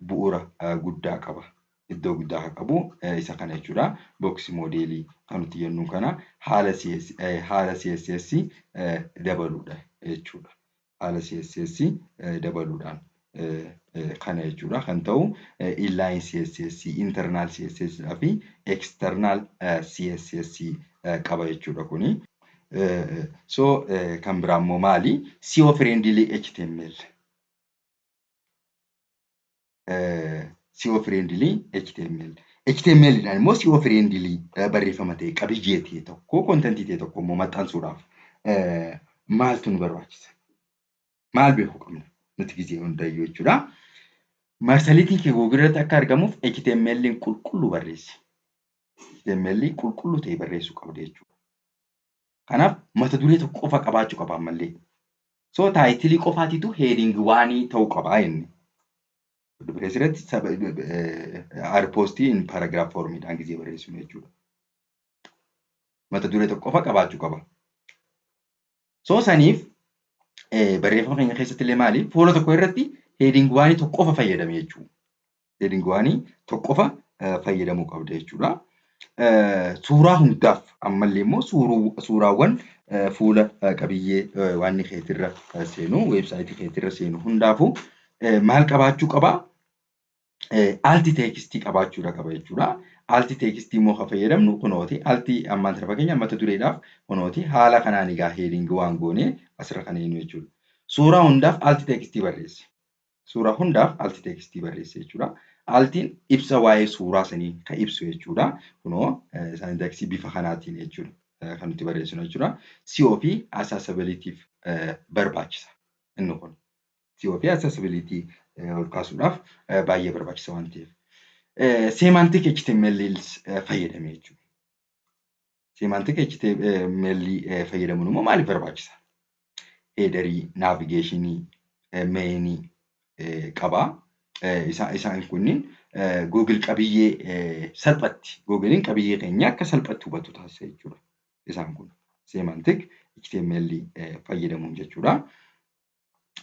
Bu'uura guddaa qaba. Iddoo guddaa kan qabu isa kana jechuudha. Box modelii kan nuti jennu kana haala CSS dabaluudha jechuudha. Haala CSS dabaluudhaan kana jechuudha kan ta'u inline CSS, internal CSS fi external CSS qaba jechuudha kuni. So kan biraa immoo maali? SEO friendly HTML. SEO friendly HTML. HTML dhaan immoo SEO friendly barreeffama ta'e, qabiyyee ta'e tokko, contentii ta'e tokko immoo maxxansuudhaaf maaltu nu barbaachisa? Maal beekuu qabna nuti gizee hundayyuu jechuudha? Marsariitiin kee Google irratti akka argamuuf HTML qulqulluu barreessi. HTML qulqulluu ta'e barreessuu qabda jechuudha. Kanaaf mata duree tokko qofa qabaachuu qaba ammallee. So titleii qofaatitu heading oneii ta'uu qaba inni. WordPress irratti postii paragraph formiidhaan gizee barreessinu jechuudha. Mata duree tokko qofa qabaachuu qaba. So saniif barreeffama keenya keessatti illee maali? Fuula tokko irratti heading oneii tokko qofa fayyadame jechuudha. Heading oneii tokko qofa fayyadamuu qabda jechuudha. Suuraa hundaaf ammallee immoo suuraawwan fuula qabiyyee waan keetirra seenu, websiteii keetirra seenu hundaafuu maal qabaachuu qabaa? Alt textii qabaachuudha qaba jechuudha. Alt textii immoo kan fayyadamnu kunooti. Altii ammaan tana fakkeenya mata dureedhaaf kunooti haala kanaan egaa heading one goonee asirra kan eenyu jechuudha. Suuraa hundaaf alt textii barreessi. Suuraa hundaaf alt textii barreessi jechuudha. Altiin ibsa waa'ee suuraa sanii kan ibsu jechuudha. Kunoo syntaxii bifa kanaatiin jechuudha kan nuti barreessinu jechuudha. SEO fi accessibilityf barbaachisa inni kun. SEO fi accessibility ol kaasuudhaaf baay'ee barbaachisa waan ta'eef. Semantic HTML fayyadame jechuudha. Semantic HTML fayyadamuun immoo maaliif barbaachisa? Headerii, navigationii, mainii qaba. Isaan kunniin Google qabiyyee salphatti, Googleiin qabiyyee keenya akka salphatti hubatu taasisa jechuudha. Isaan kun semantic HTML fayyadamuun jechuudha.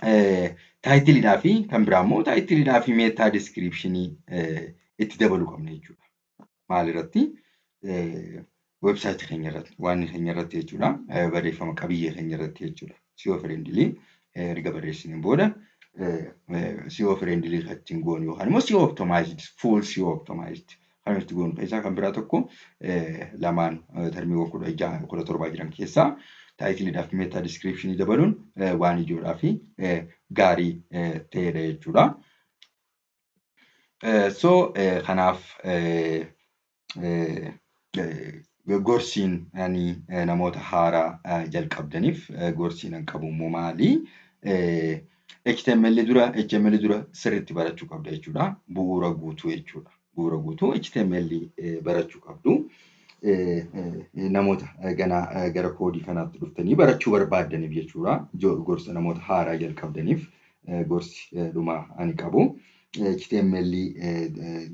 Titleiidhaa fi kan biraa immoo titleiidhaa fi meta descriptionii itti dabaluu qabna jechuudha. Maal irratti? Websiteii keenya irratti, waan keenya irratti jechuudha. Barreeffama qabiyyee keenya irratti jechuudha. SEO friendly erga barreessineen booda SEO friendly kan ittiin goonu yookaan immoo SEO optimized, full SEO optimized kan itti goonu keessaa kan biraa tokko, lamaan termiiwwan 16, 17 jiran keessaa titleiidhaaf meta descriptionii dabaluun waan ijoodhaa fi gaarii ta'edha jechuudha. So kanaaf gorsiin ani namoota haaraa jalqabdaniif gorsiin an qabu immoo maali? HTML dura sirriitti barachuu qabda jechuudha. Bu'uura guutuu jechuudha. Bu'uura guutuu HTML barachuu qabdu. Namoota ganaa gara codeii kanaatti dhuftanii barachuu barbaaddaniif jechuudha. Gorsa namoota haaraa jalqabdaniif gorsi dhumaa ani qabu. HTML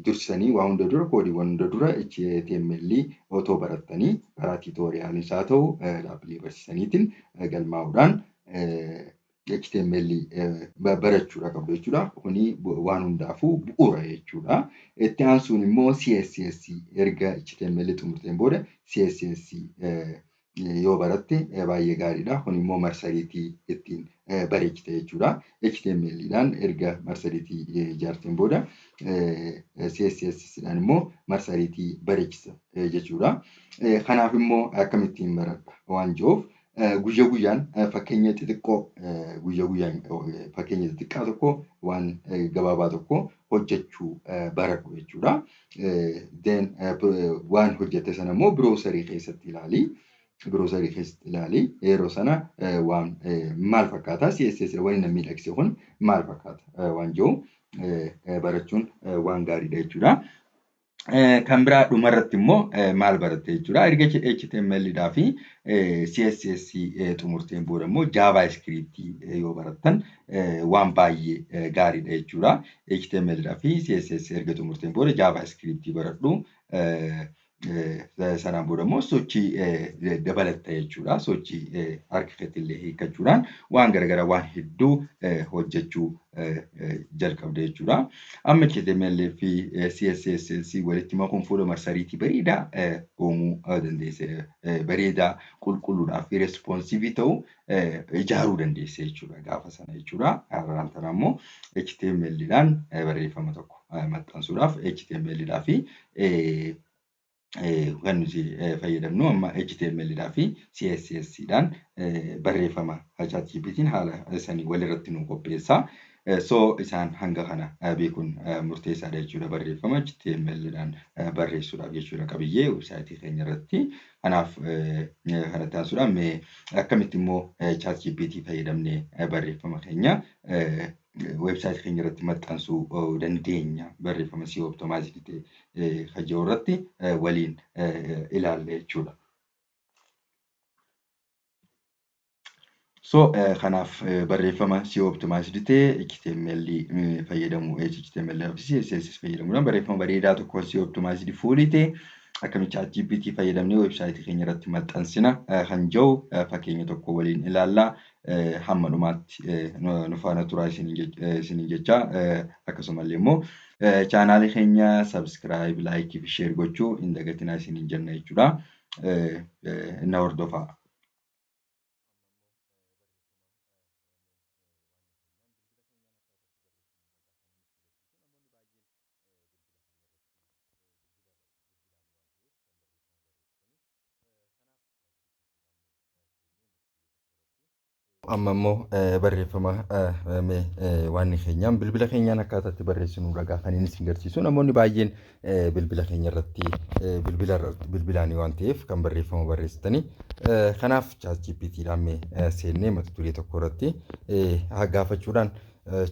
dursanii, waa hunda dura, codeiiwwan hunda dura HTML otoo barattanii, karaa tutorialis haa ta'u dhaabbilee barsiisaniitiin galmaa'uudhaan HTML barachuudha qabdu jechuudha. Kuni waan hundaafuu bu'uura jechuudha. Itti aansuun immoo CSS, erga HTML xumurteen booda CSS yoo baratte baay'ee gaariidha. Kun immoo marsariitii ittiin bareechite jechuudha. HTML dhaan erga marsariitii ijaarteen booda CSS dhaan immoo marsariitii bareechisa jechuudha. Kanaaf immoo akkamittiin baradha waan jiruuf, guyyaa guyyaan fakkeenya xixiqqoo, guyyaa guyyaan fakkeenya xixiqqaa tokko, waan gabaabaa tokko hojjechuu baradhu jechuudha. Then waan hojjette sana immoo browserii keessatti ilaali. Browserii keessatti ilaali. Yeroo sana waan maal fakkaata, CSS wanni na miidhagse kun maal fakkaata waan jiru barachuun waan gaariidha jechuudha. Kan biraa dhumarratti immoo maal baratte jechuudha. Erga HTML dhaa fi CSS xumurteen booda immoo JavaScript yoo barattan waan baay'ee gaariidha jechuudha. HTML dhaa fi CSS erga xumurteen booda JavaScript baradhu. Sanaan booda immoo sochii dabalatta jechuudha. Sochii harka keetti illee hiikkachuudhaan waan garaagaraa, waan hedduu hojjechuu jalqabde jechuudha. Amma HTML fi CSS walitti makuun fuula marsariitii bareedaa uumuu dandeesse. Bareedaa, qulqulluudhaa fi responsive ta'u ijaaruu dandeesse jechuudha gaafa sana jechuudha. Har'aan tana immoo HTML dhaan barreeffama tokko maxxansuudhaaf HTML dhaa fi kan nuti fayyadamnu amma HTML dhaa fi CSS dhaan barreeffama ChatGPT'n haala sanii walirratti nu qopheessa. So isaan hanga kana beekuun murteessaadha jechuudha, barreeffama HTML dhaan barreessuudhaaf jechuudha, qabiyyee websiteii keenya irratti. Kanaaf kanatti aansuudhaan mee akkamitti immoo ChatGPT fayyadamnee barreeffama keenya websiteii keenya irratti maxxansuu dandeenya, barreeffama SEO optimized ta'e kan jiru irratti waliin ilaalla jechuudha. So kanaaf barreeffama SEO optimized ta'e HTML fayyadamu, HTML fi CSS fayyadamuudhaan barreeffama bareedaa tokko SEO optimized fuulii ta'e akkamitti ChatGPT fayyadamnee websiteii keenya irratti maxxansina kan jiru fakkeenya tokko waliin ilaalla. Hamma dhumaatti nu faana turaa isiniin jecha, akkasumallee immoo channelii keenya subscribe, likeii fi share gochuu hin dagatinaa isiniin jenna jechuudha. Na hordofaa. Amma immoo barreeffama waan keenyaan bilbila keenyaan akkaataa itti barreessinu ragaa kan inni isin agarsiisu. Namoonni baay'een bilbila keenya irratti, bilbila bilbilaan waan ta'eef kan barreeffama barreessitanii. Kanaaf ChatGPTdhaan mee seennee mata duree tokko irratti gaafachuudhaan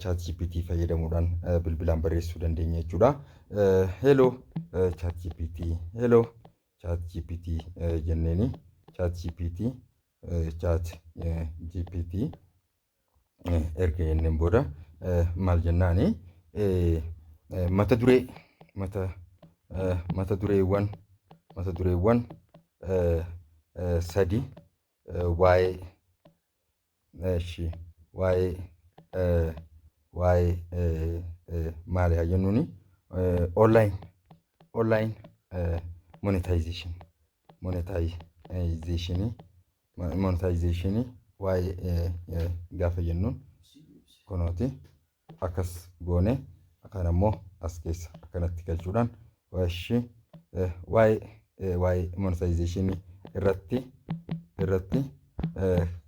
ChatGPT fayyadamuudhaan bilbilaan barreessuu dandeenya jechuudha. "Hello ChatGPT, hello ChatGPT" jenneeni, ChatGPT, ChatGPT erga jenneen booda maal jennaani? Mata duree mata mata dureewwan sadi waa'ee waa'ee maali haa jennuuni, online monetizationii waa'ee gaafa jennuun kunooti akkas goone. Kan ammoo as keessa akkanatti galchuudhaan waa'ee monetizationii irratti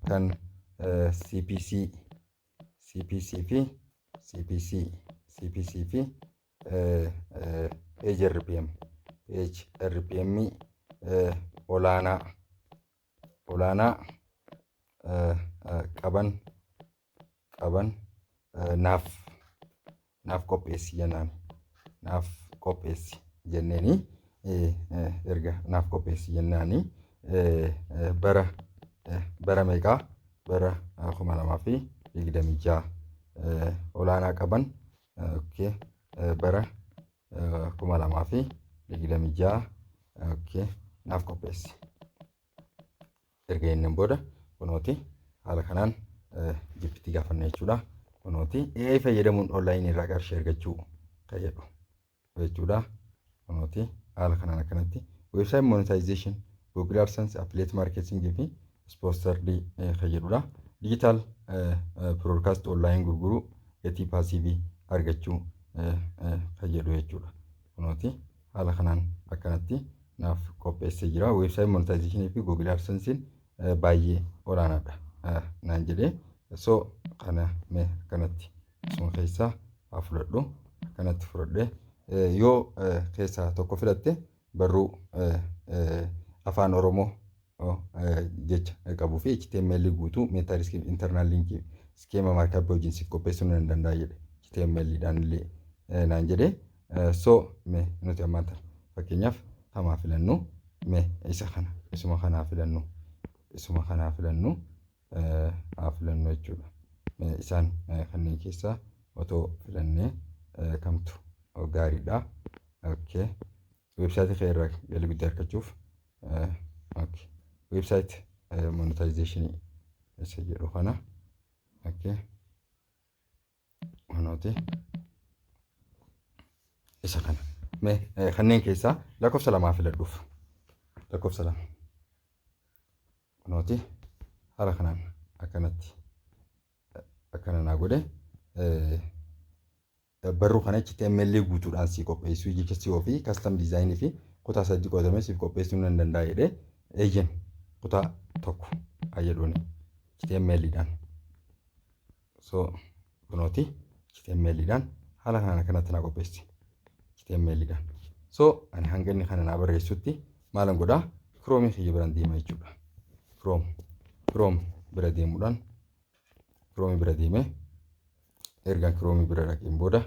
kan CPC fi CPC fi page RPM page RPM olaanaa qaban naaf qopheessi jennaan. Naaf qopheessi jenneeni, erga naaf qopheessi jennaani, bara meeqaa? Bara 2026 olaanaa qaban. Okay, bara 2026, okay, naaf qopheessi erga jenneen booda kunooti haala kanaan GPT gaafanna jechuudha. Kunooti AI fayyadamuun onlineii irraa qarshii argachuu kan jedhu jechuudha. Kunooti haala kanaan akkanatti website monetization Google AdSense, Affiliate Marketing fi Sponsored kan jedhudha. Digital Product Online gurguruu, gatii passive argachuu kan jedhu jechuudha. Kunooti haala kanaan akkanatti naaf qopheessee jira. Website monetization fi Google AdSense baay'ee olaanaadha naan jedhee. So kana mee akkanatti isuma keessaa haa fudhadhu. Akkanatti fudhadhee yoo keessaa tokko filatte, barruu Afaan Oromoo jecha qabuu fi HTML guutuu meta internal link, schema markup wajjin siif qopheessuu nan danda'a jedhe, HTML dhaan illee naan jedhe. So mee nuti ammaan tana fakkeenyaaf hamaa filannu, mee isa kana, isuma kanaa filannu, isuma kanaa filannu, haa filannu jechuudha. Mee isaan kanneen keessaa otoo filannee kamtu gaariidha? Okay. Website kee irraa galii guddaa argachuuf, okay. Website monetization isa jedhu kana, okay. Kunooti isa kana. Mee kanneen keessaa lakkoofsa 2 filadhuuf. Lakkoofsa 2. Kunooti haala kanaan akkanatti akkana naa godhe. Barruu kana HTML guutuudhaan sii qopheessuu jecha SEO fi custom design fi kutaa sadii qoodamee siif qopheessuu nan danda'a jedhee. Eeyyen, kutaa 1 haa jedhuuni HTML dhaan. So kunooti HTML dhaan haala kanaan akkanatti naa qopheessi. HTML dhaan. So ani hanga inni kana naa barreessutti maalan godhaa? Chrome kiyya biraan deema jechuudha. Chrome bira deemuudhaan, Chrome bira deemee, ergaan Chrome bira dhaqeen booda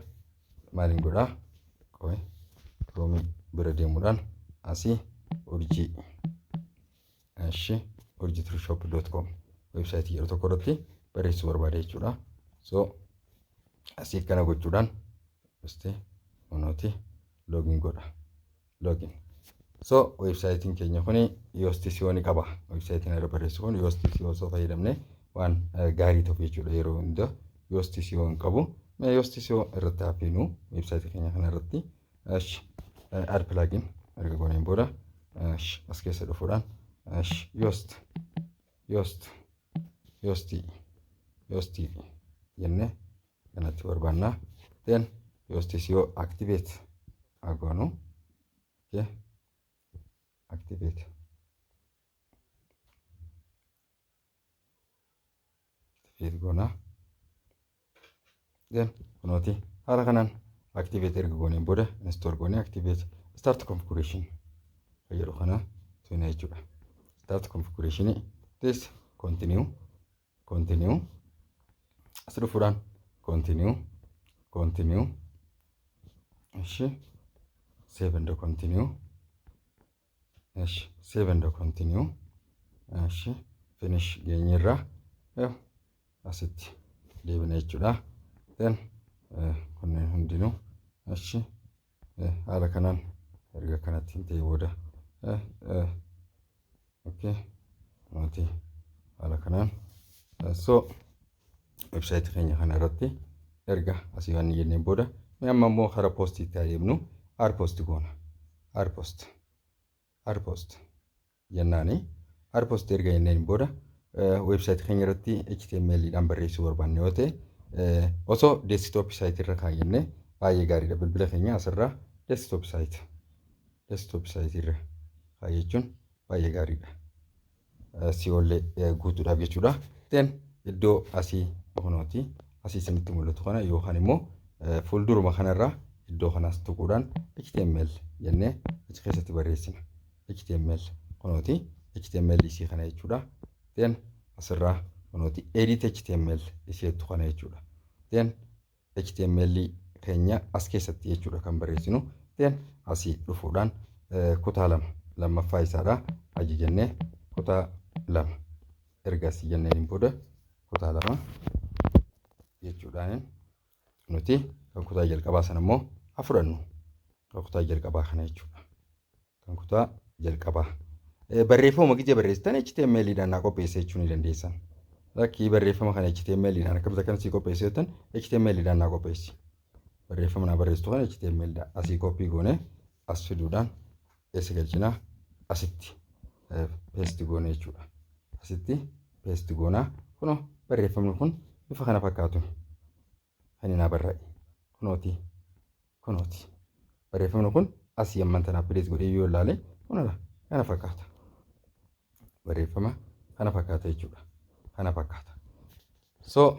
maaliin godhaa? Qoy, Chrome bira deemuudhaan asii urjii, eshi, urjiiturshop.com website jedhu tokko irratti barreessuu barbaade jechuudha. So asii akkana gochuudhaan dhuste kunooti login godha. Login. So websiteiin keenya kuni Yoast SEO ni qaba. Websiteiin irra barreessu kun Yoast SEO osoo fayyadamne waan gaarii ta'u jechuudha, yeroo hunda Yoast SEO hin qabu. Mee Yoast SEO irratti hafiinu website keenya kana irratti. Ash, add plugin erga gooneen booda, ash, as keessa dhufuudhaan, ash, Yoast Yoast Yoast Yoast jennee kanatti barbaanna. Then Yoast SEO activate haa goonu. Okay. Activate. Activate goona. Then kunooti haala kanaan activate erga gooneen booda, install goonee, activate, start configuration kan jedhu kana tuna jechuudha. Start configuration, this continue, continue, as dhufuudhaan continue, continue, እሺ, save and continue, እሺ, save and continue, እሺ, finish geenyerra, asitti deebina jechuudha. Then kunneen hundinuu, እሺ, haala kanaan erga kanatti hin ta'e booda, okay, nuti haala kanaan, so website keenya kana irratti erga asii waan jenneen booda, mee amma immoo karaa postiitti adeemnu. Add post goona. Add post, add post jennaani, add post erga jenneen booda, website keenya irratti HTML dhaan barreessuu barbaanne yoo ta'e, osoo desktop site irra kaayyannee baay'ee gaariidha. Bilbila keenya asirraa desktop site irra kaayyachuun baay'ee gaariidha. SEOllee guutuudhaaf jechuudha. Then iddoo asii kunooti asii isinitti mul'atu kana yookaan immoo fuulduruma kanarraa iddoo kanaas tuquudhaan HTML jennee achi keessatti barreessina. HTML kunooti HTML isii kana jechuudha. Then asirraa kunooti edit HTML isheettu kana jechuudha. Then HTML keenya as keessatti jechuudha kan barreessinu. Then asii dhufuudhaan kutaa 2 lammaffaa isaadha ajajannee, kutaa 2 erga asii jenneen booda, kutaa 2 jechuudhaan nuti kan kutaa jalqabaa sana immoo haa fudhannu. Kan kutaa jalqabaa kana jechuudha. Kan kutaa jalqabaa. Barreeffama gijee barreessitan HTML dhaan naa qopheessa jechuu ni dandeessan. Lakkii, barreeffama kana HTML dhaan akkamitti akkam sii qopheesse jettan, HTML dhaan naa qopheessi. Barreeffama naa barreessitu kana HTML dhaan asii copy goonee as fiduudhaan eessa galchinaa? Asitti. Paste goone jechuudha. Asitti paste goonaa, kunoo barreeffamni kun bifa kana fakkaatu kan inni barraa'e. Kunooti, kunooti. Barreeffamni kun asii amman tanaaf pilees godhee yoo ilaale, kunoo kana fakkaata. Barreeffama kana fakkaata jechuudha. Kana fakkaata. So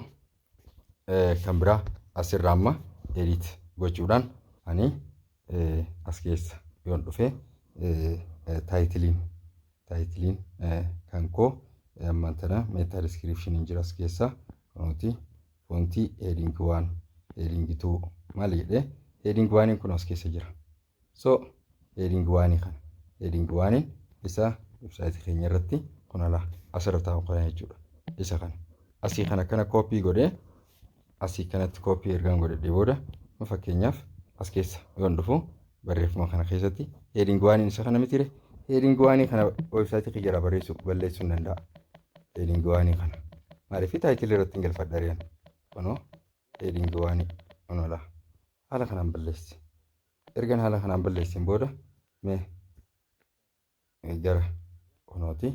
kan biraa asirraa amma edit gochuudhaan ani as keessa yoon dhufe, titleiin kan koo ammaan tana meta descriptioniin jira as keessa. Kunooti fontii, heading 1, heading 2 maal jedhee, heading oneiin kun as keessa jira. So heading oneii kana, heading oneiin isa websiteii keenya irratti kun ala asirra taa'u kana jechuudha. Isa kana asii kana kana copy godhee, asii kanatti copy ergaan godhadhee booda, fakkeenyaaf as keessa yoon dhufu, barreeffama kana keessatti heading oneiin isa kana mitire. Heading oneii kana websiteii kiyya barreessuu balleessuu hin danda'a. Heading oneii kana maaliif titleii irratti hin galfadha reen? Kunoo heading oneii kunoo laa haala kanaan balleessi. Ergan haala kanaan balleessin booda, mee gara kunooti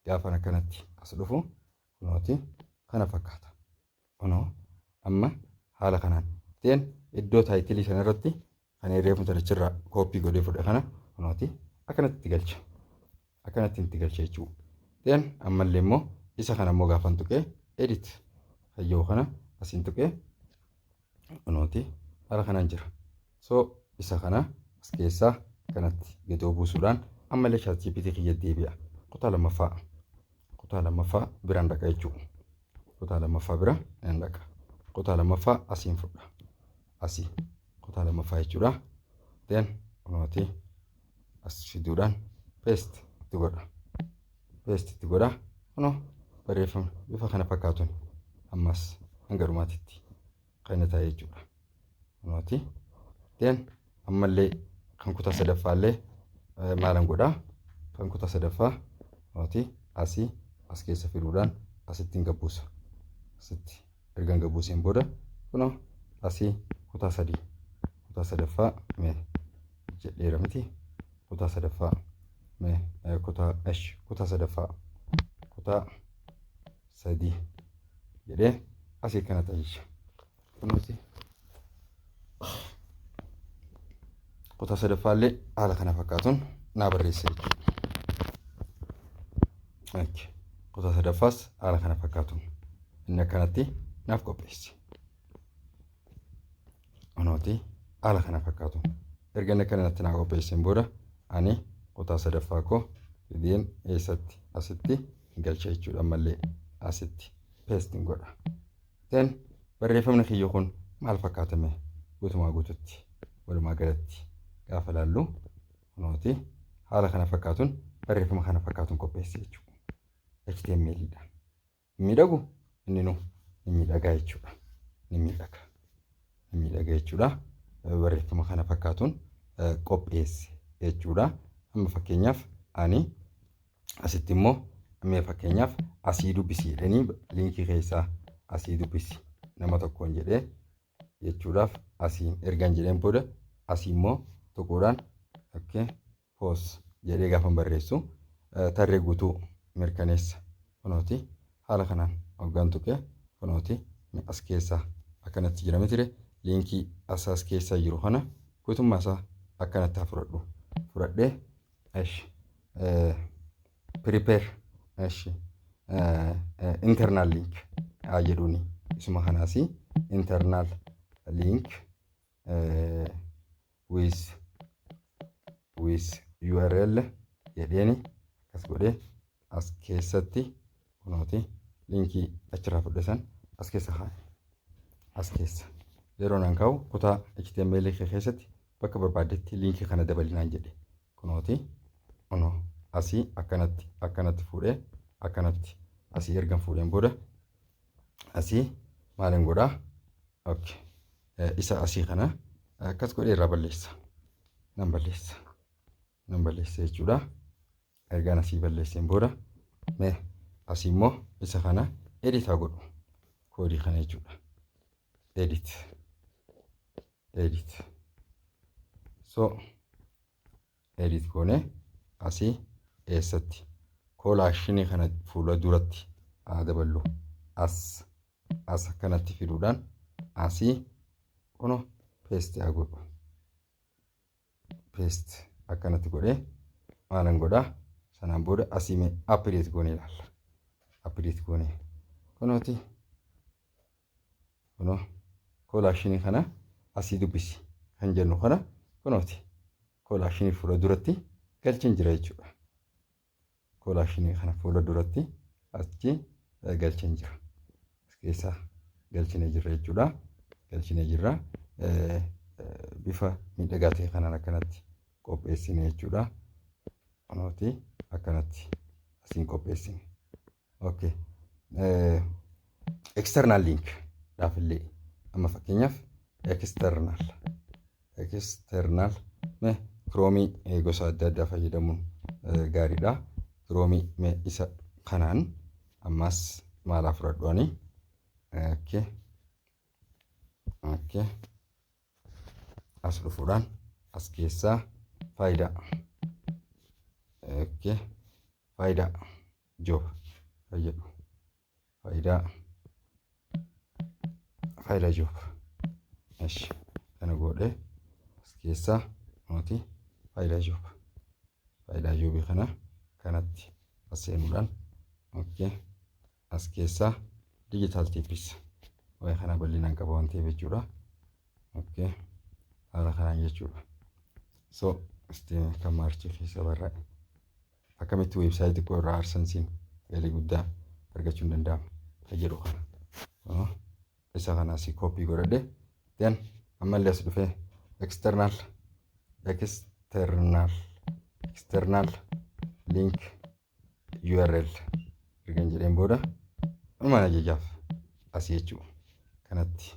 gaafan akkanatti as dhufu, kunooti kana fakkaata. Kunoo amma haala kanaan teen iddoo titleii sana irratti kan reefu achirraa copy godhee fudhe kana kunooti akkanatti itti galcha. Akkanatti itti galcha jechuudha. Teen ammallee immoo isa kana immoo gaafan tuqee edit hayyoo kana asiin tuqee, kunooti haala kanaan jira. So isa kana as keessaa kanatti gadi buusuudhaan ammallee ChatGPT kiyya deebi'a. Kutaa lammaffaa. Kutaa lammaffaa biraan dhaqa jechuudha. Kutaa lammaffaa bira nan dhaqa. Kutaa lammaffaa asiin fudha. Asii kutaa lammaffaa jechuudha. Then kunooti as fiduudhaan paste itti godha. Paste itti godha. Kunoo barreeffama bifa kana fakkaatuun ammas hanga dhumaatitti kan inni ta'e jechuudha. Kunooti. Then ammallee kan kutaa sadaffaallee maalan godhaa? Kan kutaa sadaffaa kunooti asii as keessa fiduudhaan asitti hin gabbuusa. Asitti erga hin gabbuuseen booda, kunoo asii kutaa sadii, kutaa sadaffaa mee jedheera miti, kutaa sadaffaa mee kutaa esh kutaa sadaffaa, kutaa sadii jedhee asii kana tajaajila. Kunooti kutaa sadaffaallee haala kana fakkaatuun naa barreessa jechuudha. Kutaa sadaffaas haala kana fakkaatuun inni akkanatti naaf qopheesse. Kunooti haala kana fakkaatuun erga inni akkanatti naa qopheesseen booda, ani kutaa sadaffaa koo fideen eessatti asitti galcha jechuudha. Ammallee asitti pasteiin godha. Then barreeffamni kiyya kun maal fakkaatame guutumaa guututti, walumaa galatti gaafa laallu, kunooti haala kana fakkaatuun barreeffama kana fakkaatuun qopheesse jechuudha. HTML dha. Miidhagu inni nu ni miidhagaa jechuudha. Ni miidhaga. Ni miidhaga jechuudha. Barreeffama kana fakkaatuun qopheesse jechuudha. Amma fakkeenyaaf ani asitti immoo mee fakkeenyaaf asii dubbisi jedhanii, linkii keessaa asii dubbisi nama tokkoon jedhee jechuudhaaf, asiin ergaan jedheen booda, asii immoo tuquudhaan okay post jedhee gaafa barreessu, tarree guutuu mirkaneessa. Kunooti haala kanaan hoggaan tuqee, kunooti as keessaa akkanatti jira mitire? Linkii as keessa jiru kana guutummaa isaa akkanatti haa fudhadhu. Fudhadhee, esh, prepare, esh, internal link haa jedhuuni. Isuma kanaas internal link with URL jedheeni akkas godhee as keessatti kunooti linkii achirraa fudhe san as keessa kaa'e. As keessa yeroo nan kaa'u, kutaa HTML keessatti bakka barbaaddetti linkii kana dabalinaan jedhe. Kunooti kunoo asii akkanatti akkanatti fuudhee, akkanatti asii ergan fuudheen booda, asii maalin godhaa? Okay, isa asii kana akkas godhee irraa balleessa, nan balleessa, nan balleessa jechuudha. Ergaan asii balleesseen booda, mee asii immoo isa kana edit haa godhu, koodii kana jechuudha. Edit, edit. So edit goone asii eessatti Call actionii kana fuula duratti haa daballu. As akkanatti fiduudhaan asii kunoo paste haa godhu. Paste akkanatti godhee maalan godhaa? Sanaan booda asii mee update goonee ilaalla. Update goonee kunooti, kunoo call actionii kana asii dubbisi kan jennu kana kunooti call actionii fuula duratti galcheen jira jechuudha. Call actionii kana fuula duratti achi galcheen jira. As keessa galchinee jirra jechuudha. Galchinee jirra. Bifa miidhagaa ta'e kanaan akkanatti qopheessine jechuudha. Kunooti akkanatti asiin qopheessine. Okay. External link dhaafillee amma fakkeenyaaf external mee Chromeii gosa adda addaa fayyadamuun gaariidha. Chromeii mee isa kanaan ammas maalaa fudhadhu ani? Okay. As dhufuudhaan as keessaa faayidaa. Okay. Faayidaa job fayyadu. Faayidaa job. Eshi kana godhee as keessaa nuti faayidaa job. Faayidaa jobii kana kanatti as seenuudhaan, okay, as keessaa digital tips waa'ee kana bal'inaan qaba waan ta'eef jechuudha. Okay. Haala kanaan jechuudha. So kan Marchii keessa barraa'e. Akkamitti weebsaayitii xiqqoo irraa AdSensiin galii guddaa argachuun danda'ama kan jedhu kana. Isa kana asii copy godhadhe, then ammallee as dhufee external link URL ergan jedheen booda dhumaan ajajaaf asii jechuudha. Kanatti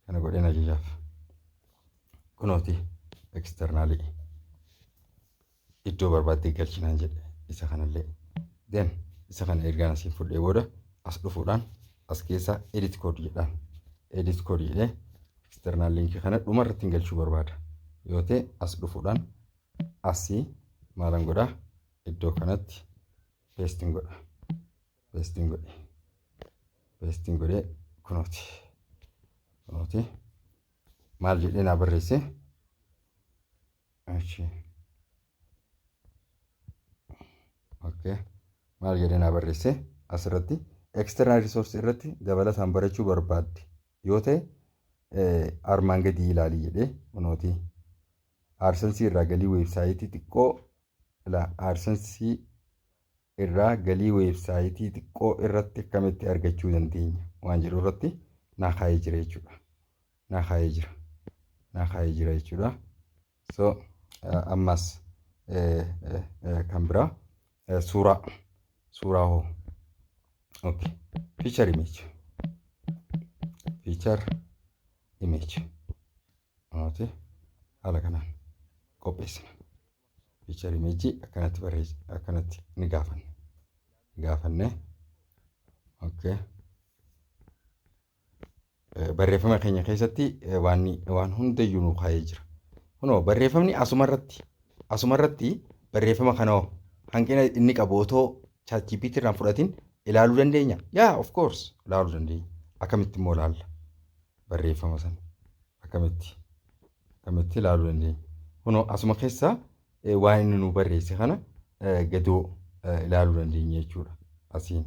kana godheen ajajaaf. Kunooti externalii iddoo barbaaddee galchinaan jedhe isa kanallee. Then isa kana ergaan asiin fudhee booda as dhufuudhaan as keessa edit code jedhaan. Edit code jedhee external link kana dhuma irratti hin galchuu barbaada. Yoo ta'e as dhufuudhaan asii maalan godhaa? Iddoo kanatti pasting godha. Pasting godhe. Pasting godhee kunooti. Kunooti. Maal jedhee naa barreesse? Achi. Okay. Maal jedhee naa barreesse? Asirratti external resource irratti dabalataan barachuu barbaadde yoo ta'e armaan gadii ilaalii jedhee kunooti. AdSensii irraa galii weebsaayitii xiqqoo AdSensii irraa galii weebsaayitii xiqqoo irratti akkamitti argachuu dandeenya waan jedhu irratti naa kaa'ee jira jechuudha. Naa kaa'ee jira. Naa kaa'ee jira jechuudha. So ammas kan biraa suuraa hoo, okay, feature image, feature image kunooti haala kanaan qopheessina. Feature image akkanatti barreessa, akkanatti ni gaafanna. Gaafanne, okay. Barreeffama keenya keessatti waan hundayyuu nu kaa'ee jira. Kunoo barreeffamni asumarratti barreeffama kanoo hanqina inni qabu otoo ChatGPT irraan fudhatin ilaaluu dandeenya. Yaa, of course, ilaaluu dandeenya. Akkamitti immoo ilaalla? Barreeffama sana akkamitti ilaaluu dandeenya? Kunoo asuma keessaa waan inni nu barreesse kana gadoo ilaaluu dandeenya jechuudha. Asiin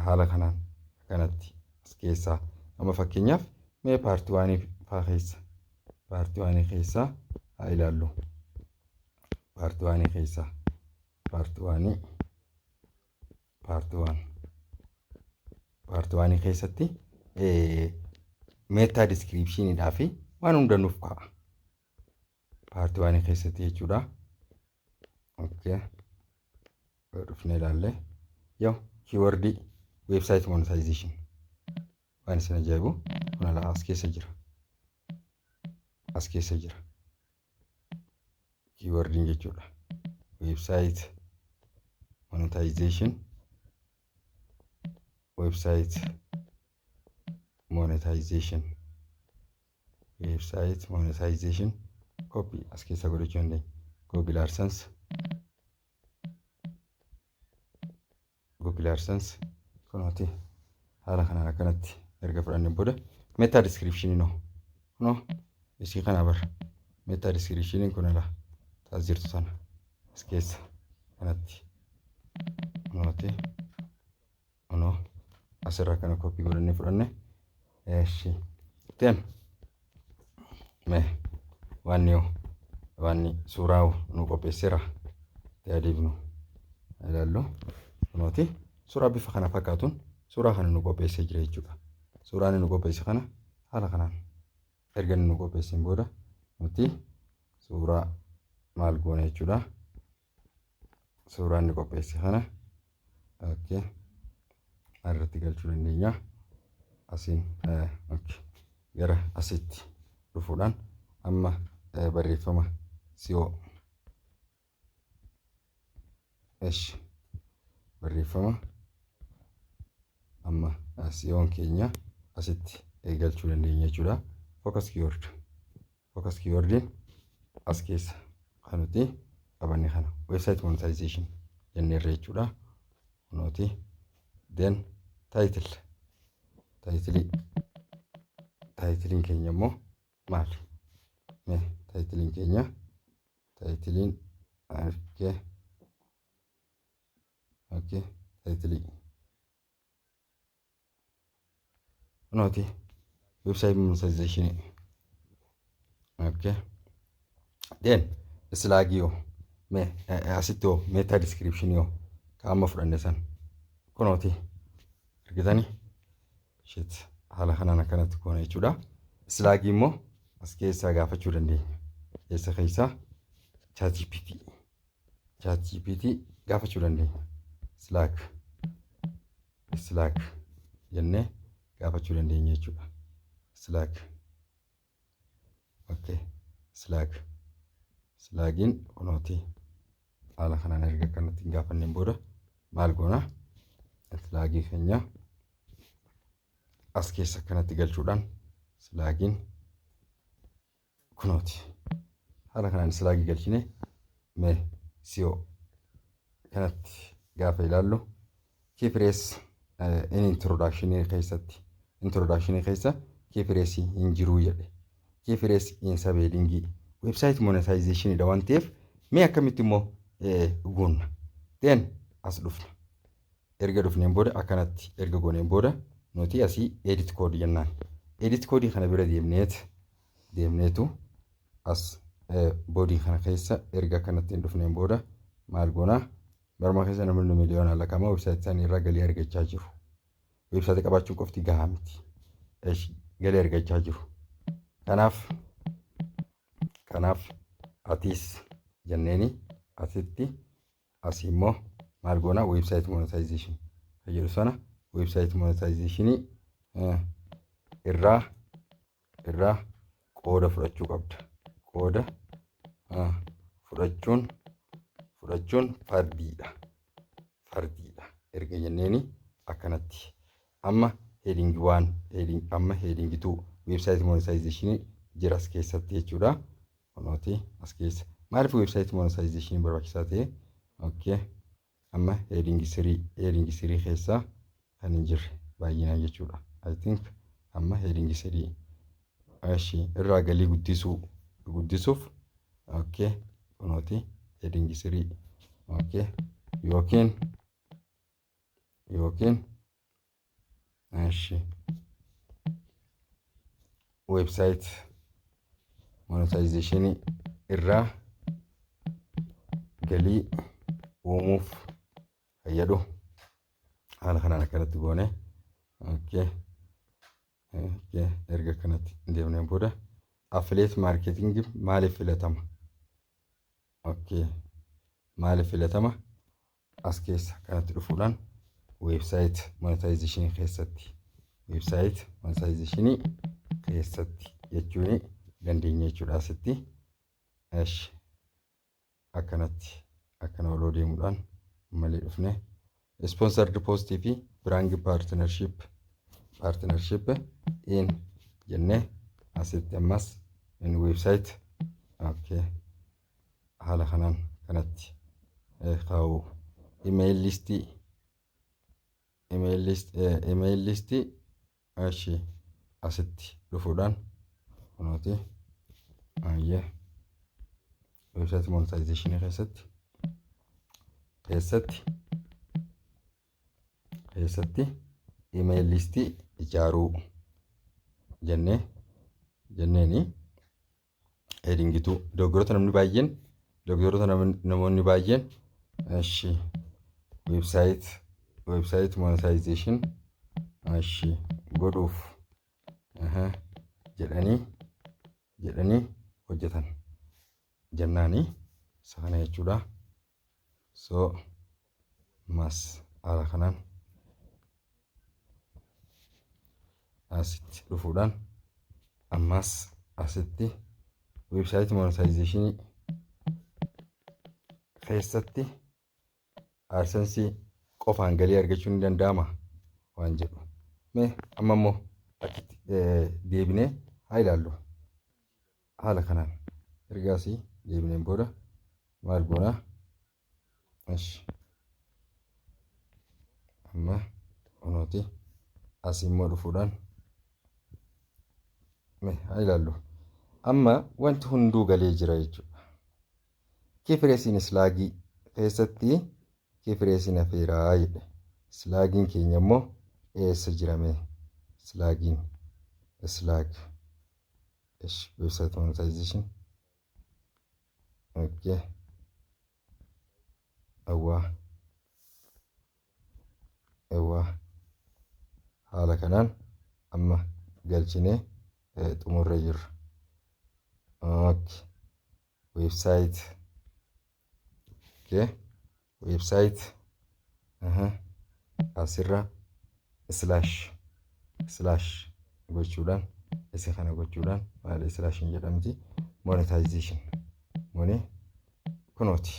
haala kanaan akkanatti as keessaa amma fakkeenyaaf mee part oneii faa keessa, part oneii keessaa haa ilaallu. Part oneii keessaa part oneii, part one, part oneii keessatti meta descriptioniidhaa fi waan hunda nuuf kaa'a. Part oneii keessatti jechuudha. Okay. Dhufnee ilaalle. Yoo keywordii website monetization waan isin ajaa'ibu kun alaa as keessa jira. As keessa jira. Keywordiin jechuudha. Website monetization, website monetization, website monetization copy as keessa godhachuu dandeenya. Google AdSense Google AdSense kunooti haala kanaan akkanatti erga fudhanneen booda meta description noo kunoo isii kana bara meta description kun ala taas jirtu sana as keessa kanatti kunooti kunoo asirraa kana copy godhannee fudhanne. Eeshi, then mee waan yoo waan suuraa nu qopheesseera itti adeemnu ilaallu. Kunooti suuraa bifa kana fakkaatuun suuraa kana nu qopheessee jira jechuudha. Suuraan nu qopheesse kana haala kanaan erga inni nu qopheesseen booda nuti suuraa maal goona jechuudha. Suuraa inni qopheesse kana, okay, irratti galchuu dandeenya. Asiin, okay, gara asitti dhufuudhaan amma barreeffama SEO, eshi, barreeffama amma SEO'n keenya asitti galchuu dandeenya jechuudha. Focus keyword. Focus keywordin as keessa kan nuti qabanne kana website monetization jenneerra jechuudha. Kunooti, then title, title, titleiin keenya immoo maali? Mee titleiin keenya, titleiin, okay, title kunooti website monetization. Okay, then slug yoo mee asitti hoo meta description yoo ka amma fudhanne san kunooti argitanii shit haala kanaan akkanatti goona jechuudha. Slug immoo as keessaa gaafachuu dandeenya. Eessa keessaa? ChatGPT. ChatGPT gaafachuu dandeenya. Slug. Slug jennee gaafachuu dandeenya jechuudha. Slug. Okay. Slug. Slugiin kunooti haala kanaan erga akkanatti hin gaafanneen booda maal goona? Slug keenya as keessa akkanatti galchuudhaan slugiin kunooti. Haala kanaan slug galchine. Mee SEO kanatti gaafa ilaallu key phrase in introduction keessatti, introduction keessa key phrase hin jiruu jedhe. Key phrase in subheading website monetization dha waan ta'eef mee akkamitti immoo goonna? Then as dhufna. Erga dhufneen booda, akkanatti erga gooneen booda, nuti asii edit code jennaan. Edit code kana bira deemneetu as body kana keessa erga akkanatti hin dhufneen booda maal goonaa? Barma keessa namoonni miiliyoonaan lakkaa'aman website isaanii irraa galii argachaa jiru. Website qabaachuun qofti gahaa miti. Galii argachaa jiru. Kanaaf atiis jenneeni asitti asii immoo maal goonaa? Website monetization kan jedhu sana website monetization irraa qooda fudhachuu qabda. Qooda fudhachuun fardiidha. Fardiidha. Erga jenneeni akkanatti amma heading one, heading, amma heading two website monetization jira as keessatti jechuudha. Kunooti as keessa. Maaliif website monetization barbaachisaa ta'e? Okay. Amma heading three, heading three keessaa kan hin jirre baay'inaan jechuudha. I think amma heading three ashi irraa galii guddisuuf, okay, kunooti heading three, okay, yookiin ashi website monetization irraa galii uumuuf fayyadu haala kanaan akkanatti goone. Okay, erga akkanatti deemneen booda affiliate marketing maaliif filatama? Okay, maaliif filatama? As keessa kanatti dhufuudhaan website monetization keessatti, website monetization keessatti jechuun dandeenya jechuudha asitti. Esh, akkanatti akkana oloo deemuudhaan malee dhufne sponsored post fi brand partnership in jennee asitti ammas in website, okay, haala kanaan kanatti kaa'u. Email list, Email listii, ashi asitti dhufuudhaan kunooti ayyee website monetization keessatti email listii ijaaruu jenneeni headingituu dogoggoroota namoonni baay'een, ashi website monetization ashi godhuuf jedhanii hojjetan jennaani isa kana jechuudha. So mas haala kanaan asitti dhufuudhaan ammas asitti website monetization keessatti AdSense qofaan galii argachuun ni danda'ama waan jedhu. Mee amma immoo achitti deebinee haa ilaallu. Haala kanaan ergaasii deebineen booda maal goonaa? Ishi. Amma kunooti asii immoo dhufuudhaan mee haa ilaallu. Amma wanti hunduu galee jira jechuudha. Key phraseiin slugii keessatti key phraseiin hafeeraa jedhe. Slugiin keenya immoo eessa jirame? Slugiin slug. Ishi, website monetization. Okay. Awwaa. Awwaa. Haala kanaan amma galchinee xumurree jirra. Okay. Website. Okay. Website. Asirra slash slash gochuudhaan, isa kana gochuudhaan, maal slash hin jedhamti, monetization kunooti.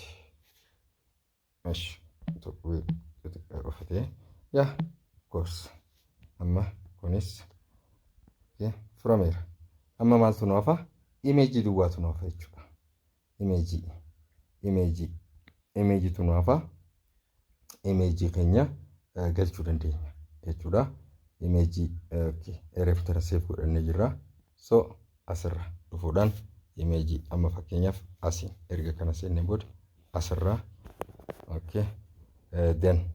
Esh, tokko xixiqqaa qofatee yaa course amma kunis furameera. Amma maaltu nu hafa? Imageii duwwaatu nu hafa jechuudha. Imageiitu nu hafa. Imageii keenya galchuu dandeenya jechuudha. Imageii reefu save godhannee jirra. So asirra dhufuudhaan imageii amma fakkeenyaaf asiin erga kana seennee booda asirraa, okay, then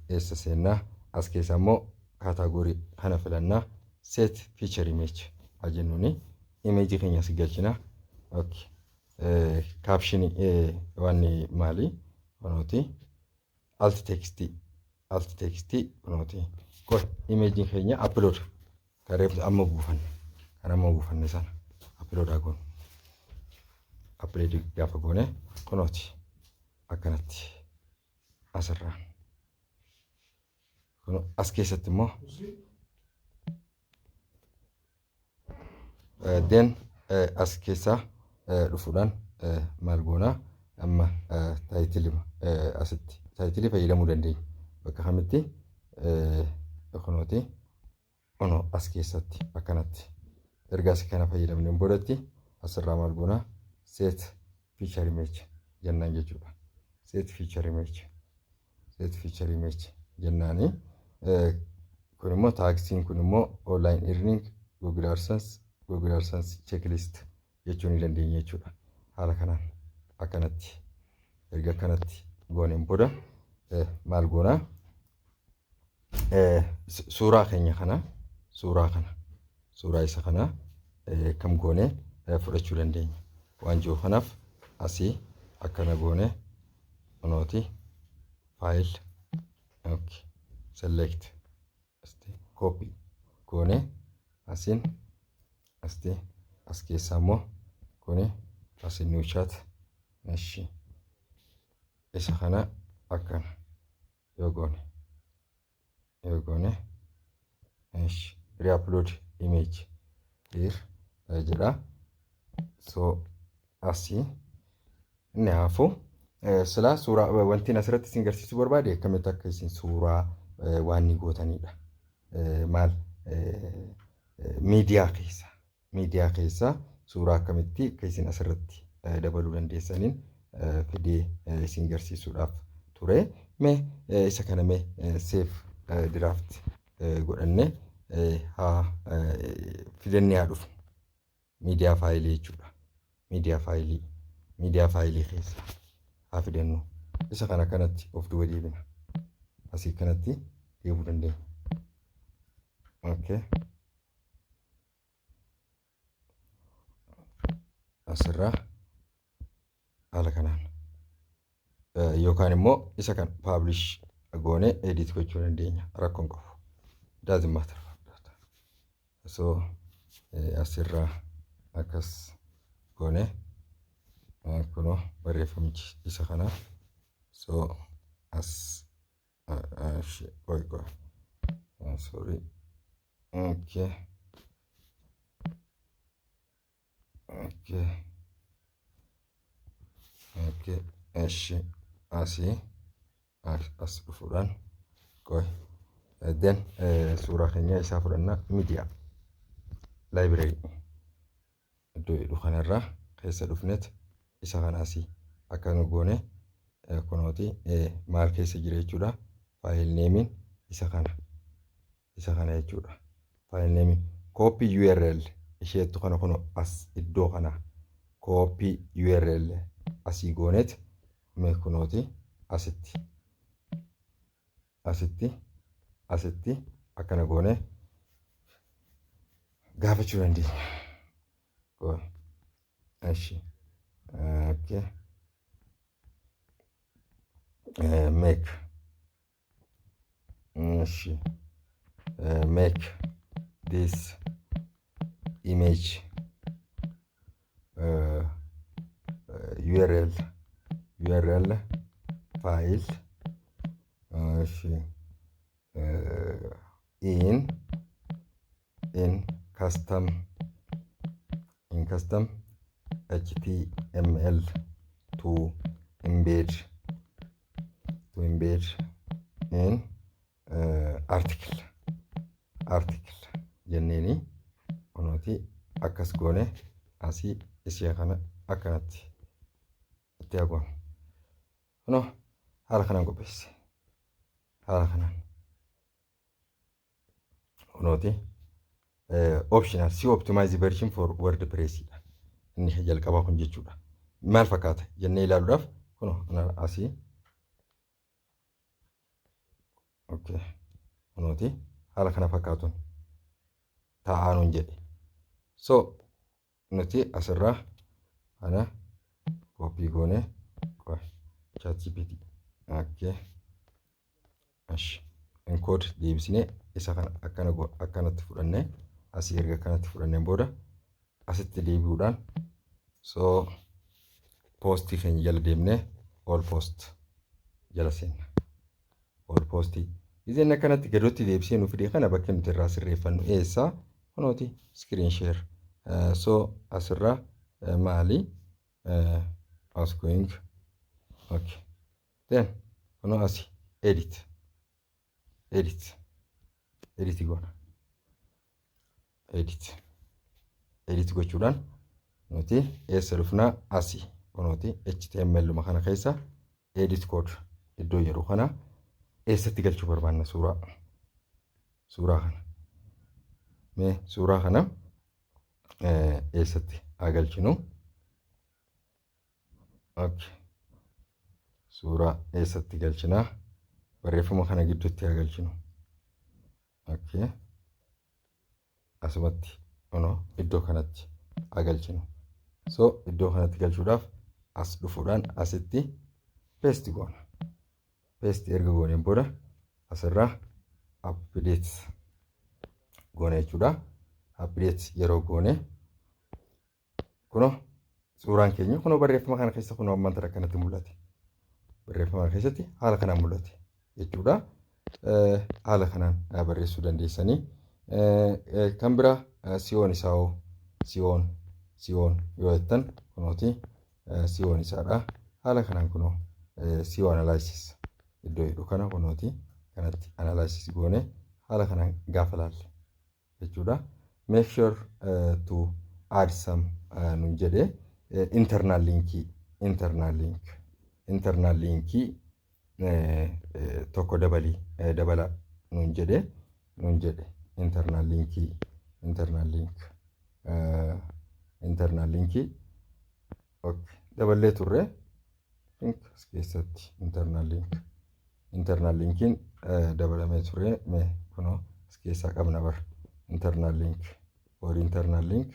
eessa seennaa? As keessa immoo category kana filannaa, set feature image haa jennuuni, imageii keenya as galchinaa. Okay, captionii waan maali? Kunooti alt textii kunooti. Qoy, imageiin keenya upload kan reefu amma buufanne, kan amma buufanne sana upload haa goonu. Upload gaafa goone kunooti akkanatti asirraa as keessatti immoo then as keessaa dhufuudhaan maal goonaa? Amma titleii asitti titleii fayyadamuu dandeenya. Bakka kamitti? Kunooti kunoo as keessatti akkanatti erga as kana fayyadamneen boodatti asirraa maal goonaa? Set feature image jennaan jechuudha. Set feature image jennaani kun immoo tagsiin kun immoo online earning Google AdSense checklist jechuu ni dandeenya jechuudha. Haala kanaan akkanatti erga akkanatti gooneen booda maal goonaa? Suuraa keenya kana, suuraa kana, suuraa isa kana kam goonee fudhachuu dandeenya waan jiru kanaaf asii akkana goonee kunooti file, okay, select, copy goonee asiin asti as keessaa immoo kuni asiin new chat, eshi, isa kana akkana yoo goone, eshi, re-upload image here jedha. So asii inni hafu silaa suuraa wanti asirratti isin garsiisuu barbaade akkamitti akka isin suuraa waan ni gootanidha. Maal, miidiyaa keessa suuraa akkamitti akka isin asirratti dabaluu dandeessaniin fidee isin garsiisuudhaaf ture. Mee isa kana mee save draft godhannee haa fidannee haa dhufu. Media file jechuudha. Media file. Media file keessa haa fidannu. Isa kana kanatti of duuba deebina. Asii kanatti deebuu dandeenya. Okay. Asirraa haala kanaan yookaan immoo isa kan publish goonee edit gochuu dandeenya, rakkoon qabu. Doesn't matter. So asirraa akkas goonee, kunoo barreeffamichi isa kana. So as qoy qoy, sorry, okay, eshi asii as dhufuudhaan, qoy, then suuraa keenya isaa fudhannaa, media library iddoo jedhu kanarraa keessa dhufnet isa kana asii akka nu goone, kunooti maal keessa jira jechuudha. File nameiin isa kana jechuudha. File nameiin copy URL isheettu kana, kuno as iddoo kana copy URL asii goonet, mee kunooti asitti akkana goone gaafachuu dandeenya. Eshi. Okay. Make. Eshi. Make this image URL file, eshi, in custom HTML to embed in article jenneeni, kunooti akkas goone asii ishee kana akkanatti itti hagoon. Kunoo haala kanaan qopheesse. Haala kanaan kunooti optional SEO optimized version for WordPress dha. Inni jalqabaa kun jechuudha. Maal fakkaata jennee ilaaluudhaaf kunoo asii, okay, kunooti haala kana fakkaatuun taa'aa nuun jedhe. So nuti asirraa kana copy goonee, ChatGPT, okay, ashi encode deebisnee isa kana akkana akkanatti fudhannee, asii erga akkanatti fudhanneen booda asitti deebi'uudhaan, so postii keenya jala deemnee all post jala seenna. All postii. Izeen akkanatti gadootti deebisee nu fide kana bakki nuti irraa sirreeffannu eessa? Kunooti screen share. So asirraa maali? As going, okay. Then kunoo asi edit edit edit goona. Edit edit gochuudhaan nuti eessa dhufnaa? Asii kunooti HTML kana keessa edit code iddoo jedhu kana eessatti galchuu barbaanna suuraa kana? Mee suuraa kana eessatti haa galchinu? Okay. Suuraa eessatti galchinaa? Barreeffama kana gidduutti haa galchinu. Okay. Asumatti kunoo iddoo kanatti haa galchinu. So iddoo kanatti galchuudhaaf as dhufuudhaan asitti paste goona. Paste erga gooneen booda asirraa update goona jechuudha. Update yeroo goone kunoo suuraan keenya kunoo barreeffama kana keessa kunoo ammaan tana akkanatti mul'ate. Barreeffama kana keessatti haala kanaan mul'ate jechuudha. Haala kanaan barreessuu dandeessanii. Kan biraa SEOn isaa hoo, SEOn yoo jettan, kunooti SEOn isaadha. Haala kanaan kunoo SEO analysis iddoo jedhu kana kunooti kanatti analysis goone haala kanaan gaafa laalle jechuudha. Make sure to add some nun jedhee, internal linkii internal linkii Tokko dabalii dabala nuun jedhe internal linkii, internal link, internal linkii daballee turre. Link as keessatti internal link, internal linkiin dabalamee ture. Mee kunoo as keessaa qabna bara internal link or internal link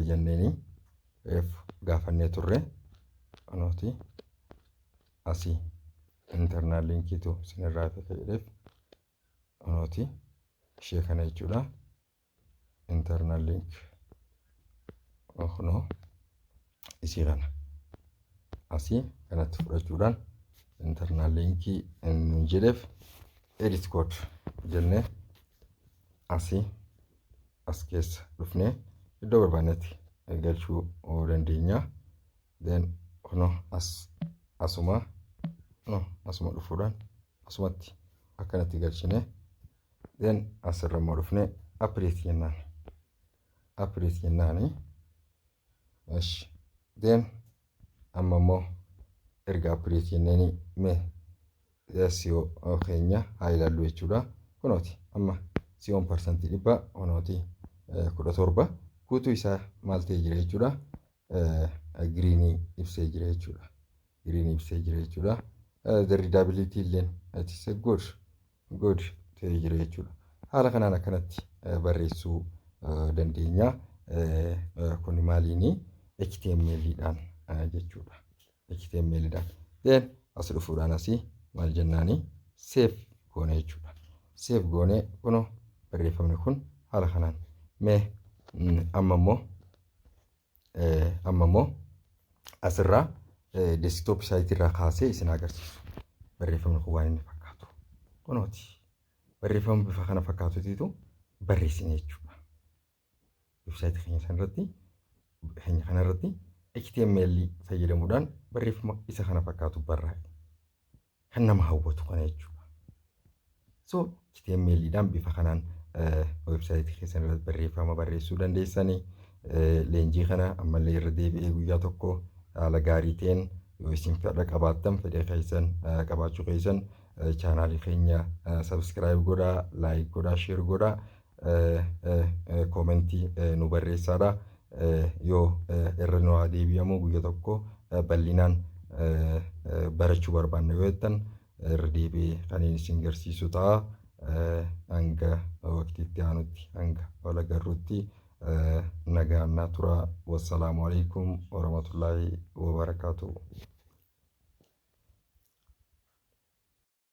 jenneeni reef gaafannee turre. Kunooti asii internal linkiitu isinirraa hafe jedheef, kunooti ishee kana jechuudha. Internal link kunoo isii kana asii kanatti fudhachuudhaan internal linkii nuun jedheef edit code jennee asii as keessa dhufnee iddoo barbaannetti galchuu dandeenya. Then kunoo as asuma, kunoo asuma dhufuudhaan asumatti akkanatti galchine. Then asirra immoo dhufnee update jennaan. Update jennaani. Eshi, then amma immoo erga update jenneeni mee SEO keenya haa ilaallu jechuudha. Kunooti amma SEO'n 100% kunooti 17 guutuu isaa maal ta'ee jira jechuudha. Greenii ibsee jira jechuudha. Greenii ibsee jira jechuudha. The readability illeen it is a good ta'ee jira jechuudha. Haala kanaan akkanatti barreessuu dandeenya. Kun maaliini? HTML dhaan jechuudha. HTML dhaan. Then as dhufuudhaan asii maal jennaani? Save goone jechuudha. Save goone, kunoo barreeffamni kun haala kanaan. Mee amma immoo asirraa desktop site irraa kaasee isin agarsiisu. Barreeffamni kun waan inni fakkaatu. Kunooti. Barreeffama bifa kana fakkaatutiitu barreessine jechuudha. Websiteii keenya sanarratti, keenya kanarratti HTML fayyadamuudhaan barreeffama isa kana fakkaatu barraa'e. Kan nama hawwatu kana jechuudha. So HTML dhaan bifa kanaan websiteii keessan irratti barreeffama barreessuu dandeessanii. Leenjii kana ammallee irra deebi'ee guyyaa tokko haala gaarii ta'een yoo isin fedha qabaattan, fedha keessan qabaachuu keessan, channelii keenya subscribe godhaa, like godhaa, share godhaa, commentii nu barreessaadha. Yoo irra nu haa deebi'amu, guyyaa tokko bal'inaan barachuu barbaanna yoo jettan, irra deebi'ee kan isin garsiisu ta'a. Hanga waqtiitti aanutti, hanga wal agarruutti nagaan naa turaa. Wassalaamu alaikum warahmatullaahi wabarakaatuh.